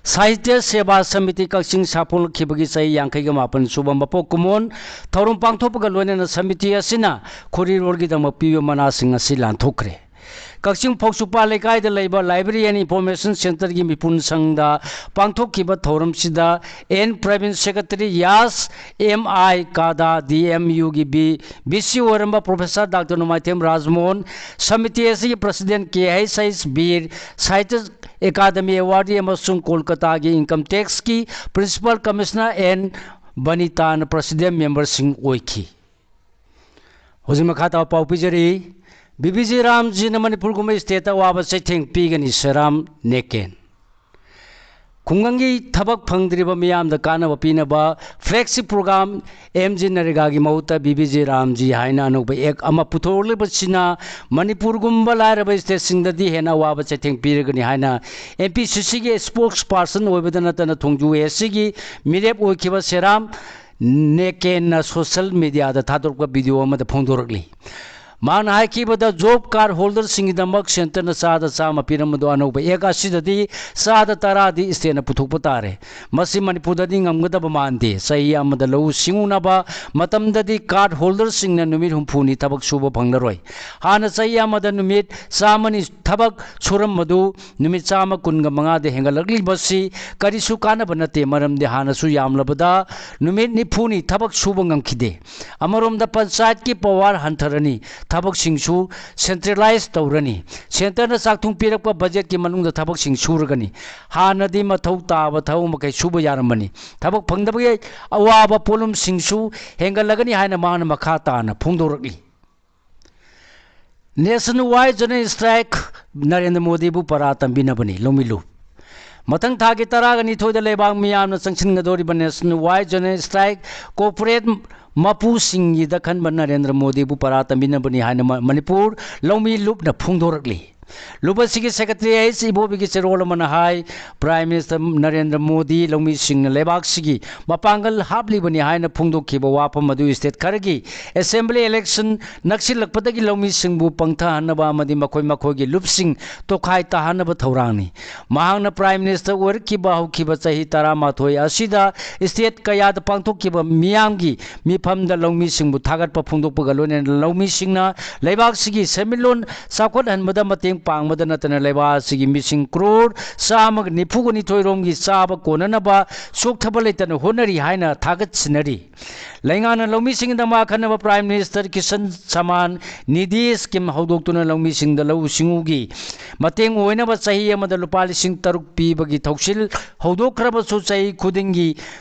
ꯁꯥꯍꯤꯇ꯭ꯌ ꯁꯦꯕꯥ ꯁꯃꯤꯇꯤ ꯀꯛꯆꯤꯡ ꯁꯥꯐꯣꯡꯂꯛꯈꯤꯕꯒꯤ ꯆꯍꯤ ꯌꯥꯡꯈꯩꯒ ꯃꯥꯄꯟ ꯁꯨꯕ ꯃꯄꯣꯛ ꯀꯨꯝꯑꯣꯟ ꯊꯧꯔꯝ ꯄꯥꯡꯊꯣꯛꯄꯒ ꯂꯣꯏꯅꯅ ꯁꯃꯤꯇꯤ ꯑꯁꯤꯅ ꯈꯣꯔꯤꯔꯣꯜꯒꯤꯗꯃꯛ ꯄꯤꯕ ꯃꯅꯥꯁꯤꯡ ꯑꯁꯤ ꯂꯥꯟꯊꯣꯛꯈ꯭ꯔꯦ꯫ ꯀꯛꯆꯤꯡ ꯐꯧꯁꯨꯄꯥ ꯂꯩꯀꯥꯏꯗ ꯂꯩꯕ Library and Information Centreꯒꯤ ꯃꯤꯄꯨꯟ ꯁꯪꯗ ꯄꯥꯡꯊꯣꯛꯈꯤꯕ ꯊꯧꯔꯝꯁꯤꯗ ꯑꯦꯟ ꯄ꯭ꯔꯕꯤꯟ, Secretary, ꯌꯥꯁ ꯑꯦꯝ ꯑꯥꯏ ꯀꯥꯗꯥ, ꯗꯤ ꯑꯦꯝ ꯌꯨꯒꯤ ꯕꯤ ꯚꯤ ꯁꯤ ꯑꯣꯏꯔꯝꯕ Professor Doctor ꯅꯣꯡꯃꯥꯏꯊꯦꯝ ꯔꯥꯖꯃꯣꯍꯟ, ꯁꯃꯤꯇꯤ ꯑꯁꯤꯒꯤ President K H H Bir, Sahitya Akademi Awardee ꯑꯃꯁꯨꯡ ꯀꯣꯜꯀꯇꯥꯒꯤ Income Taxꯀꯤ Principal Commissioner ꯑꯦꯟ ꯕꯅꯤꯇꯥꯅ President memberꯁꯤꯡ ꯑꯣꯏꯈꯤ꯫ ꯍꯧꯖꯤꯛ ꯃꯈꯥ ꯇꯥꯕ ꯄꯥꯎ ꯄꯤꯖꯔꯤ꯫ ꯕꯤ ꯕꯤ ꯖꯤ ꯔꯥꯝꯖꯤꯅ ꯃꯅꯤꯄꯨꯔꯒꯨꯝꯕ stateꯇ ꯑꯋꯥꯕ ꯆꯩꯊꯦꯡ ꯄꯤꯒꯅꯤ, ꯁꯦꯔꯥꯝ ꯅꯦꯀꯦꯟ꯫ ꯈꯨꯡꯒꯪꯒꯤ ꯊꯕꯛ ꯐꯪꯗ꯭ꯔꯤꯕ ꯃꯤꯌꯥꯝꯗ ꯀꯥꯟꯅꯕ ꯄꯤꯅꯕ flagship program ꯑꯦꯝ ꯖꯤ ꯅꯔꯦꯒꯥꯒꯤ ꯃꯍꯨꯠꯇ ꯕꯤ ꯕꯤ ꯖꯤ ꯔꯥꯝꯖꯤ ꯍꯥꯏꯅ ꯑꯅꯧꯕ act ꯑꯃ ꯄꯨꯊꯣꯛꯂꯤꯕꯁꯤꯅ ꯃꯅꯤꯄꯨꯔꯒꯨꯝꯕ ꯂꯥꯏꯔꯕ stateꯁꯤꯡꯗꯗꯤ ꯍꯦꯟꯅ ꯑꯋꯥꯕ ꯆꯩꯊꯦꯡ ꯄꯤꯔꯒꯅꯤ ꯍꯥꯏꯅ ꯑꯦꯝ ꯄꯤ ꯁꯤ ꯁꯤꯒꯤ spokesperson ꯑꯣꯏꯕꯗ ꯅꯠꯇꯅ ꯊꯣꯡꯖꯨ ꯑꯦ ꯁꯤꯒꯤ ꯃꯤꯔꯦꯞ ꯑꯣꯏꯈꯤꯕ ꯁꯦꯔꯥꯝ ꯅꯦꯀꯦꯟꯅ social mediaꯗ ꯊꯥꯗꯣꯔꯛꯄ video ꯑꯃꯗ ꯐꯣꯡꯗꯣꯔꯛꯂꯤ꯫ ꯃꯍꯥꯛꯅ ꯍꯥꯏꯈꯤꯕꯗ, job card holderꯁꯤꯡꯒꯤꯗꯃꯛ centreꯅ ꯆꯥꯗ ꯆꯥꯝꯃ ꯄꯤꯔꯝꯕꯗꯨ ꯑꯅꯧꯕ act ꯑꯁꯤꯗꯗꯤ ꯆꯥꯗ ꯇꯔꯥꯗꯤ stateꯅ ꯄꯨꯊꯣꯛꯄ ꯇꯥꯔꯦ꯫ ꯃꯁꯤ ꯃꯅꯤꯄꯨꯔꯗꯗꯤ ꯉꯝꯒꯗꯕ ꯃꯥꯟꯗꯦ꯫ ꯆꯍꯤ ꯑꯃꯗ ꯂꯧꯎ ꯁꯤꯡꯎꯅꯕ ꯃꯇꯝꯗꯗꯤ card holderꯁꯤꯡꯅ ꯅꯨꯃꯤꯠ ꯍꯨꯝꯐꯨꯅꯤ ꯊꯕꯛ ꯁꯨꯕ ꯐꯪꯂꯔꯣꯏ꯫ ꯍꯥꯟꯅ ꯆꯍꯤ ꯑꯃꯗ ꯅꯨꯃꯤꯠ ꯆꯥꯝꯃꯅꯤ ꯊꯕꯛ ꯁꯨꯔꯝꯕꯗꯨ ꯅꯨꯃꯤꯠ ꯆꯥꯝꯃ ꯀꯨꯟꯒ ꯃꯉꯥꯗ ꯍꯦꯟꯒꯠꯂꯛꯂꯤꯕꯁꯤ ꯀꯔꯤꯁꯨ ꯀꯥꯟꯅꯕ ꯅꯠꯇꯦ, ꯃꯔꯝꯗꯤ ꯍꯥꯟꯅꯁꯨ ꯌꯥꯝꯂꯕꯗ ꯅꯨꯃꯤꯠ ꯅꯤꯐꯨꯅꯤ ꯊꯕꯛ ꯁꯨꯕ ꯉꯝꯈꯤꯗꯦ꯫ ꯑꯃꯔꯣꯝꯗ ꯄꯟꯆꯥꯌꯠꯀꯤ power ꯍꯟꯊꯔꯅꯤ, ꯊꯕꯛꯁꯤꯡꯁꯨ centralize ꯇꯧꯔꯅꯤ꯫ Centreꯅ ꯆꯥꯛꯊꯨꯡ ꯄꯤꯔꯛꯄ budgetꯀꯤ ꯃꯅꯨꯡꯗ ꯊꯕꯛꯁꯤꯡ ꯁꯨꯔꯒꯅꯤ꯫ ꯍꯥꯟꯅꯗꯤ ꯃꯊꯧ ꯇꯥꯕ ꯊꯕꯛ ꯃꯈꯩ ꯁꯨꯕ ꯌꯥꯔꯝꯕꯅꯤ꯫ ꯊꯕꯛ ꯐꯪꯗꯕꯒꯤ ꯑꯋꯥꯕ ꯄꯣꯠꯂꯨꯝꯁꯤꯡꯁꯨ ꯍꯦꯟꯒꯠꯂꯒꯅꯤ ꯍꯥꯏꯅ ꯃꯍꯥꯛꯅ ꯃꯈꯥ ꯇꯥꯅ ꯐꯣꯡꯗꯣꯔꯛꯂꯤ꯫ Nationwide General Strike ꯅꯔꯦꯟꯗ꯭ꯔ ꯃꯣꯗꯤꯕꯨ ꯄꯔꯥ ꯇꯝꯕꯤꯅꯕꯅꯤ, ꯂꯧꯃꯤ ꯂꯨꯞ꯫ ꯃꯊꯪ ꯊꯥꯒꯤ ꯇꯔꯥꯒ ꯅꯤꯊꯣꯏꯗ ꯂꯩꯕꯥꯛ ꯃꯤꯌꯥꯝꯅ ꯆꯪꯁꯤꯟꯒꯗꯧꯔꯤꯕ Nationwide General Strike corporate ꯃꯄꯨꯁꯤꯡꯒꯤꯗ ꯈꯟꯕ ꯅꯔꯦꯟꯗ꯭ꯔ ꯃꯣꯗꯤꯕꯨ ꯄꯔꯥ ꯇꯝꯕꯤꯅꯕꯅꯤ ꯍꯥꯏꯅ ꯃ-, ꯃꯅꯤꯄꯨꯔ ꯂꯧꯃꯤ ꯂꯨꯞꯅ ꯐꯣꯡꯗꯣꯔꯛꯂꯤ꯫ ꯂꯨꯞ ꯑꯁꯤꯒꯤ ꯁꯦꯀ꯭ꯔꯦꯇꯔꯤ ꯑꯩꯆ ꯏꯕꯣꯕꯤꯒꯤ ꯆꯦꯔꯣꯜ ꯑꯃꯅ ꯍꯥꯏ, ꯄ꯭ꯔꯥꯏꯝ ꯃꯤꯅꯤꯁꯇꯔ ꯅꯔꯦꯟꯗ꯭ꯔ ꯃꯣꯗꯤ ꯂꯧꯃꯤꯁꯤꯡꯅ ꯂꯩꯕꯥꯛꯁꯤꯒꯤ ꯃꯄꯥꯡꯒꯜ ꯍꯥꯞꯂꯤꯕꯅꯤ ꯍꯥꯏꯅ ꯐꯣꯡꯗꯣꯛꯈꯤꯕ ꯋꯥꯐꯝ ꯑꯗꯨ ꯁ꯭ꯇꯦꯠ ꯈꯔꯒꯤ ꯑꯦꯁꯦꯝꯕ꯭ꯂꯤ ꯏꯂꯦꯛꯁꯟ ꯅꯛꯁꯤꯜꯂꯛꯄꯗꯒꯤ ꯂꯧꯃꯤꯁꯤꯡꯕꯨ ꯄꯪꯊꯍꯟꯅꯕ ꯑꯃꯗꯤ ꯃꯈꯣꯏ ꯃꯈꯣꯏꯒꯤ ꯂꯨꯞꯁꯤꯡ ꯇꯣꯈꯥꯏ ꯇꯥꯍꯟꯅꯕ ꯊꯧꯔꯥꯡꯅꯤ꯫ ꯃꯍꯥꯛꯅ ꯄ꯭ꯔꯥꯏꯝ ꯃꯤꯅꯤꯁꯇꯔ ꯑꯣꯏꯔꯛꯈꯤꯕ ꯍꯧꯈꯤꯕ ꯆꯍꯤ ꯇꯔꯥꯃꯥꯊꯣꯏ ꯑꯁꯤꯗ ꯁ꯭ꯇꯦꯠ ꯀꯌꯥꯗ ꯄꯥꯡꯊꯣꯛꯈꯤꯕ ꯃꯤꯌꯥꯝꯒꯤ ꯃꯤꯐꯝꯗ ꯂꯧꯃꯤꯁꯤꯡꯕꯨ ꯊꯥꯒꯠꯄ ꯐꯣꯡꯗꯣꯛꯄꯒ ꯂꯣꯏꯅꯅ ꯂꯧꯃꯤꯁꯤꯡꯅ ꯂꯩꯕꯥꯛꯁꯤꯒꯤ ꯁꯦꯟꯃꯤꯠꯂꯣꯟ ꯆꯥꯎꯈꯠꯍꯟꯕꯗ ꯃꯇꯦꯡ ꯄꯥꯡꯕꯗ ꯅꯠꯇꯅ ꯂꯩꯕꯥꯛ ꯑꯁꯤꯒꯤ ꯃꯤꯁꯤꯡ ꯀ꯭ꯔꯣꯔ ꯆꯥꯝꯃꯒ ꯅꯤꯐꯨꯒ ꯅꯤꯊꯣꯏ ꯔꯣꯝꯒꯤ ꯆꯥꯕ ꯀꯣꯟꯅꯅꯕ ꯆꯣꯛꯊꯕ ꯂꯩꯇꯅ ꯍꯣꯠꯅꯔꯤ ꯍꯥꯏꯅ ꯊꯥꯒꯠꯁꯤꯟꯅꯔꯤ꯫ ꯂꯩꯉꯥꯛꯅ ꯂꯧꯃꯤꯁꯤꯡꯒꯤꯗꯃꯛ ꯑꯈꯟꯅꯕ prime minister Kisan ꯁꯃꯥꯟ Nidhi scheme ꯍꯧꯗꯣꯛꯇꯨꯅ ꯂꯧꯃꯤꯁꯤꯡꯗ ꯂꯧꯎ ꯁꯤꯡꯎꯒꯤ ꯃꯇꯦꯡ ꯑꯣꯏꯅꯕ ꯆꯍꯤ ꯑꯃꯗ ꯂꯨꯄꯥ ꯂꯤꯁꯤꯡ ꯇꯔꯨꯛ ꯄꯤꯕꯒꯤ ꯊꯧꯁꯤꯜ ꯍꯧꯗꯣꯛꯈ꯭ꯔꯕꯁꯨ, ꯆꯍꯤ ꯈꯨꯗꯤꯡꯒꯤ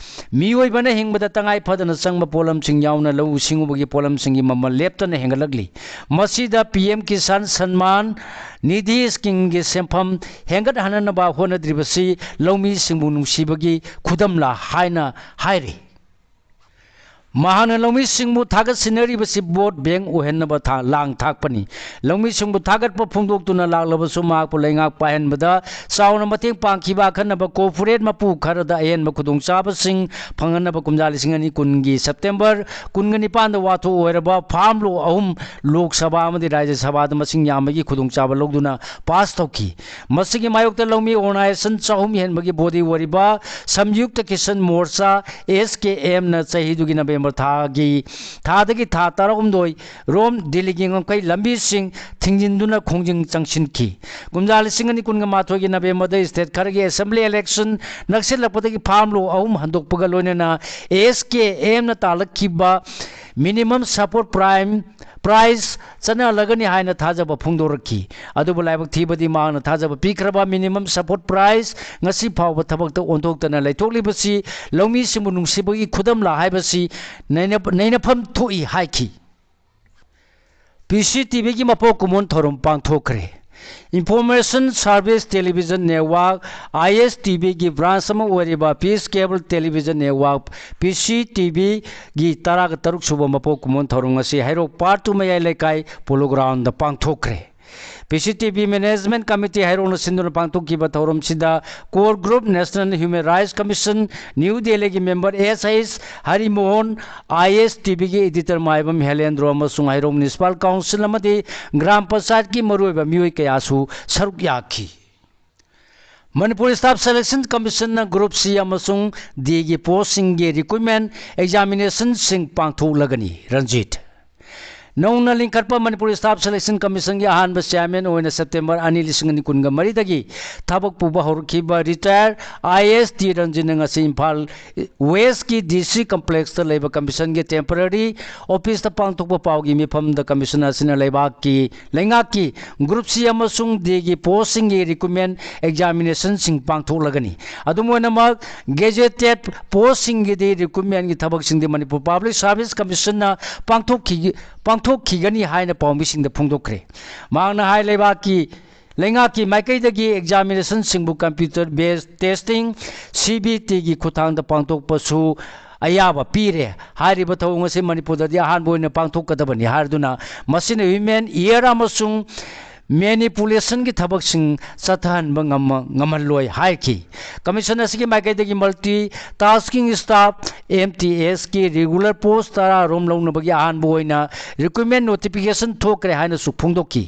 ꯃꯤꯑꯣꯏꯕꯅ ꯍꯤꯡꯕꯗ ꯇꯉꯥꯏ ꯐꯗꯅ ꯆꯪꯕ ꯄꯣꯠꯂꯝꯁꯤꯡ ꯌꯥꯎꯅ ꯂꯧꯎ ꯁꯤꯡꯎꯕꯒꯤ ꯄꯣꯠꯂꯝꯁꯤꯡꯒꯤ ꯃꯃꯜ ꯂꯦꯞꯇꯅ ꯍꯦꯟꯒꯠꯂꯛꯂꯤ꯫ ꯃꯁꯤꯗ ꯄꯤ ꯑꯦꯝ ꯀꯤꯁꯥꯟ ꯁꯟꯃꯥꯟ ꯅꯤꯙꯤ ꯁ꯭ꯀꯤꯝꯒꯤ ꯁꯦꯟꯐꯝ ꯍꯦꯟꯒꯠꯍꯟꯅꯕ ꯍꯣꯠꯅꯗ꯭ꯔꯤꯕꯁꯤ ꯂꯧꯃꯤꯁꯤꯡꯕꯨ ꯅꯨꯡꯁꯤꯕꯒꯤ ꯈꯨꯗꯝꯂꯥ ꯍꯥꯏꯅ ꯍꯥꯏꯔꯤ꯫ ꯃꯍꯥꯛꯅ ꯂꯧꯃꯤꯁꯤꯡꯕꯨ ꯊꯥꯒꯠꯁꯤꯟꯅꯔꯤꯕꯁꯤ ꯚꯣꯠ ꯕꯦꯡ ꯑꯣꯏꯍꯟꯅꯕ ꯊꯥ-, ꯂꯥꯡ ꯊꯥꯛꯄꯅꯤ꯫ ꯂꯧꯃꯤꯁꯤꯡꯕꯨ ꯊꯥꯒꯠꯄ ꯐꯣꯡꯗꯣꯛꯇꯨꯅ ꯂꯥꯛꯂꯕꯁꯨ ꯃꯍꯥꯛꯄꯨ ꯂꯩꯉꯥꯛ ꯄꯥꯏꯍꯟꯕꯗ ꯆꯥꯎꯅ ꯃꯇꯦꯡ ꯄꯥꯡꯈꯤꯕ ꯑꯈꯟꯅꯕ ꯀꯣꯔꯄꯣꯔꯦꯠ ꯃꯄꯨ ꯈꯔꯗ ꯑꯍꯦꯟꯕ ꯈꯨꯗꯣꯡꯆꯥꯕꯁꯤꯡ ꯐꯪꯍꯟꯅꯕ ꯀꯨꯝꯖꯥ ꯂꯤꯁꯤꯡ ꯑꯅꯤ ꯀꯨꯟꯒꯤ ꯁꯦꯞꯇꯦꯝꯕꯔ ꯀꯨꯟꯒ ꯅꯤꯄꯥꯟꯗ ꯋꯥꯊꯣꯛ ꯑꯣꯏꯔꯕ ꯐꯥꯔꯝ ꯂꯣ ꯑꯍꯨꯝ ꯂꯣꯛ ꯁꯚꯥ ꯑꯃꯗꯤ ꯔꯥꯖ꯭ꯌ ꯁꯚꯥꯗ ꯃꯁꯤꯡ ꯌꯥꯝꯕꯒꯤ ꯈꯨꯗꯣꯡꯆꯥꯕ ꯂꯧꯗꯨꯅ ꯄꯥꯁ ꯇꯧꯈꯤ꯫ ꯃꯁꯤꯒꯤ ꯃꯥꯌꯣꯛꯇ ꯂꯧꯃꯤ ꯑꯣꯔꯒꯅꯥꯏꯖꯦꯁꯟ ꯆꯍꯨꯝ ꯍꯦꯟꯕꯒꯤ ꯕꯣꯗꯤ ꯑꯣꯏꯔꯤꯕ ꯁꯝꯌꯨꯛꯇ ꯀꯤꯁꯟ ꯃꯣꯔꯆꯥ, ꯑꯦꯁ ꯀꯦ ꯑꯦꯝꯅ ꯆꯍꯤꯗꯨꯒꯤ ꯅꯕꯦꯝꯕꯔ ꯊꯥꯒꯤ, ꯊꯥꯗꯒꯤ ꯊꯥ ꯇꯔꯥꯍꯨꯝꯗꯣꯏ ꯔꯣꯝ ꯗꯤꯜꯂꯤꯒꯤ ꯉꯝꯈꯩ ꯂꯝꯕꯤꯁꯤꯡ ꯊꯤꯡꯖꯤꯟꯗꯨꯅ ꯈꯣꯡꯖꯪ ꯆꯪꯁꯤꯟꯈꯤ꯫ ꯀꯨꯝꯖꯥ ꯂꯤꯁꯤꯡ ꯑꯅꯤ ꯀꯨꯟꯒ ꯃꯥꯊꯣꯏꯒꯤ ꯅꯕꯦꯝꯕꯔꯗ ꯁ꯭ꯇꯦꯠ ꯈꯔꯒꯤ ꯑꯦꯁꯦꯝꯕ꯭ꯂꯤ ꯏꯂꯦꯛꯁꯟ ꯅꯛꯁꯤꯜꯂꯛꯄꯗꯒꯤ ꯐꯥꯔꯝ ꯂꯣ ꯑꯍꯨꯝ ꯍꯟꯗꯣꯛꯄꯒ ꯂꯣꯏꯅꯅ ꯑꯦꯁ ꯀꯦ ꯑꯦꯝꯅ ꯇꯥꯜꯂꯛꯈꯤꯕ ꯃꯤꯅꯤꯃꯝ ꯁꯄꯣꯔꯠ ꯄ꯭ꯔꯥꯏꯝ ꯄ꯭ꯔꯥꯏꯁ ꯆꯠꯅꯍꯜꯂꯒꯅꯤ ꯍꯥꯏꯅ ꯊꯥꯖꯕ ꯐꯣꯡꯗꯣꯔꯛꯈꯤ꯫ ꯑꯗꯨꯕꯨ ꯂꯥꯏꯕꯛ ꯊꯤꯕꯗꯤ ꯃꯍꯥꯛꯅ ꯊꯥꯖꯕ ꯄꯤꯈ꯭ꯔꯕ ꯃꯤꯅꯤꯃꯝ ꯁꯄꯣꯔꯠ ꯄ꯭ꯔꯥꯏꯁ ꯉꯁꯤ ꯐꯥꯎꯕ ꯊꯕꯛꯇ ꯑꯣꯟꯊꯣꯛꯇꯅ ꯂꯩꯊꯣꯛꯂꯤꯕꯁꯤ ꯂꯧꯃꯤꯁꯤꯡꯕꯨ ꯅꯨꯡꯁꯤꯕꯒꯤ ꯈꯨꯗꯝꯂꯥ ꯍꯥꯏꯕꯁꯤ ꯅꯩꯅ-, ꯅꯩꯅꯐꯝ ꯊꯣꯛꯏ ꯍꯥꯏꯈꯤ꯫ ꯄꯤ ꯁꯤ ꯇꯤ ꯚꯤꯒꯤ ꯃꯄꯣꯛ ꯀꯨꯝꯑꯣꯟ ꯊꯧꯔꯝ ꯄꯥꯡꯊꯣꯛꯈ꯭ꯔꯦ꯫ ꯏꯟꯐꯣꯔꯃꯦꯁꯟ ꯁꯥꯔꯚꯤꯁ ꯇꯦꯂꯤꯚꯤꯖꯟ ꯅꯦꯠꯋꯥꯔꯛ, ꯑꯥꯏ ꯑꯦꯁ ꯇꯤ ꯚꯤꯒꯤ ꯕ꯭ꯔꯥꯟꯁ ꯑꯃ ꯑꯣꯏꯔꯤꯕ ꯄꯤꯁ ꯀꯦꯕꯜ ꯇꯦꯂꯤꯚꯤꯖꯟ ꯅꯦꯠꯋꯥꯔꯛ, ꯄꯤ ꯁꯤ ꯇꯤ ꯚꯤꯒꯤ ꯇꯔꯥꯒ ꯇꯔꯨꯛ ꯁꯨꯕ ꯃꯄꯣꯛ ꯀꯨꯝꯑꯣꯟ ꯊꯧꯔꯝ ꯑꯁꯤ ꯍꯩꯔꯣꯛ ꯄꯥꯔꯠ ꯇꯨ ꯃꯌꯥꯏ ꯂꯩꯀꯥꯏ ꯄꯣꯂꯣ ꯒ꯭ꯔꯥꯎꯟꯗ ꯄꯥꯡꯊꯣꯛꯈ꯭ꯔꯦ꯫ P C T V Management Committee ꯍꯩꯔꯣꯛꯅ ꯁꯤꯟꯗꯨꯅ ꯄꯥꯡꯊꯣꯛꯈꯤꯕ ꯊꯧꯔꯝꯁꯤꯗ Core Group National Human Rights Commission, New Delhi ꯒꯤ member S H Harimohan, I S T V ꯒꯤ editor ꯃꯥꯏꯕꯝ ꯍꯦꯂꯦꯟꯗ꯭ꯔꯣ ꯑꯃꯁꯨꯡ ꯍꯩꯔꯣꯛ Municipal Council ꯑꯃꯗꯤ ꯒ꯭ꯔꯥꯝ ꯄꯟꯆꯥꯌꯠꯀꯤ ꯃꯔꯨꯑꯣꯏꯕ ꯃꯤꯑꯣꯏ ꯀꯌꯥꯁꯨ ꯁꯔꯨꯛ ꯌꯥꯈꯤ꯫ ꯃꯅꯤꯄꯨꯔ Staff Selection Commission ꯅ Group C ꯑꯃꯁꯨꯡ D ꯒꯤ post ꯁꯤꯡꯒꯤ recruitment examination ꯁꯤꯡ ꯄꯥꯡꯊꯣꯛꯂꯒꯅꯤ꯫ ꯔꯟꯖꯤꯠ꯫ ꯅꯧꯅ ꯂꯤꯡꯈꯠꯄ ꯃꯅꯤꯄꯨꯔ Staff Selection Commission ꯒꯤ ꯑꯍꯥꯟꯕ chairman ꯑꯣꯏꯅ September ꯑꯅꯤ, ꯂꯤꯁꯤꯡ ꯑꯅꯤ ꯀꯨꯟꯒ ꯃꯔꯤꯗꯒꯤ ꯊꯕꯛ ꯄꯨꯕ ꯍꯧꯔꯛꯈꯤꯕ retired I A S T ꯔꯟꯖꯤꯠꯅ ꯉꯁꯤ ꯏꯝꯐꯥꯜ West ꯀꯤ D C complex ꯇ ꯂꯩꯕ commission ꯒꯤ temporary office ꯇ ꯄꯥꯡꯊꯣꯛꯄ ꯄꯥꯎꯒꯤ ꯃꯤꯐꯝꯗ commission ꯑꯁꯤꯅ ꯂꯩꯕꯥꯛꯀꯤ, ꯂꯩꯉꯥꯛꯀꯤ Group C ꯑꯃꯁꯨꯡ D ꯒꯤ post ꯁꯤꯡꯒꯤ recruitment examination ꯁꯤꯡ ꯄꯥꯡꯊꯣꯛꯂꯒꯅꯤ꯫ ꯑꯗꯨꯝ ꯑꯣꯏꯅꯃꯛ, gazetted post ꯁꯤꯡꯒꯤꯗꯤ recruitment ꯀꯤ ꯊꯕꯛꯁꯤꯡꯗꯤ ꯃꯅꯤꯄꯨꯔ Public Service Commission ꯅ ꯄꯥꯡꯊꯣꯛꯈꯤ-, ꯄꯥꯡꯊꯣꯛꯈꯤꯒꯅꯤ ꯍꯥꯏꯅ ꯄꯥꯎꯃꯤꯁꯤꯡꯗ ꯐꯣꯡꯗꯣꯛꯈ꯭ꯔꯦ꯫ ꯃꯍꯥꯛꯅ ꯍꯥꯏ, ꯂꯩꯕꯥꯛꯀꯤ, ꯂꯩꯉꯥꯛꯀꯤ ꯃꯥꯏꯀꯩꯗꯒꯤ examination ꯁꯤꯡꯕꯨ computer based testing, C B T ꯒꯤ ꯈꯨꯠꯊꯥꯡꯗ ꯄꯥꯡꯊꯣꯛꯄꯁꯨ ꯑꯌꯥꯕ ꯄꯤꯔꯦ꯫ ꯍꯥꯏꯔꯤꯕ ꯊꯧꯑꯣꯡ ꯑꯁꯤ ꯃꯅꯤꯄꯨꯔꯗꯗꯤ ꯑꯍꯥꯟꯕ ꯑꯣꯏꯅ ꯄꯥꯡꯊꯣꯛꯀꯗꯕꯅꯤ ꯍꯥꯏꯗꯨꯅ ꯃꯁꯤꯅ human error ꯑꯃꯁꯨꯡ manipulation ꯒꯤ ꯊꯕꯛꯁꯤꯡ ꯆꯠꯊꯍꯟꯕ ꯉꯝꯃ-, ꯉꯝꯍꯜꯂꯣꯏ ꯍꯥꯏꯈꯤ꯫ Commission ꯑꯁꯤꯒꯤ ꯃꯥꯏꯀꯩꯗꯒꯤ multi tasking staff, M T S ꯀꯤ regular post ꯇꯔꯥ ꯔꯣꯝ ꯂꯧꯅꯕꯒꯤ ꯑꯍꯥꯟꯕ ꯑꯣꯏꯅ recruitment notification ꯊꯣꯛꯈ꯭ꯔꯦ ꯍꯥꯏꯅꯁꯨ ꯐꯣꯡꯗꯣꯛꯈꯤ꯫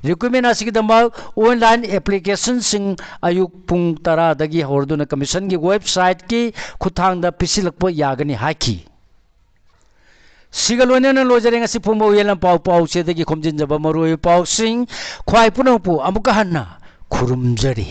Recruitment ꯑꯁꯤꯒꯤꯗꯃꯛ online application ꯁꯤꯡ ꯑꯌꯨꯛ ꯄꯨꯡ ꯇꯔꯥꯗꯒꯤ ꯍꯧꯔꯗꯨꯅ commission ꯒꯤ website ꯀꯤ ꯈꯨꯠꯊꯥꯡꯗ ꯄꯤꯁꯤꯜꯂꯛꯄ ꯌꯥꯒꯅꯤ ꯍꯥꯏꯈꯤ꯫ ꯁꯤꯒ ꯂꯣꯏꯅꯅ ꯂꯣꯏꯖꯔꯦ ꯉꯁꯤ ꯐꯣꯡꯕ ꯎꯌꯦꯜ ꯂꯝꯄꯥꯎ ꯄꯥꯎꯆꯦꯗꯒꯤ ꯈꯣꯝꯖꯤꯟꯖꯕ ꯃꯔꯨꯑꯣꯏꯕ ꯄꯥꯎꯁꯤꯡ꯫ ꯈ꯭ꯋꯥꯏ ꯄꯨꯝꯅꯃꯛꯄꯨ ꯑꯃꯨꯛꯀ ꯍꯟꯅ ꯈꯨꯔꯨꯝꯖꯔꯤ꯫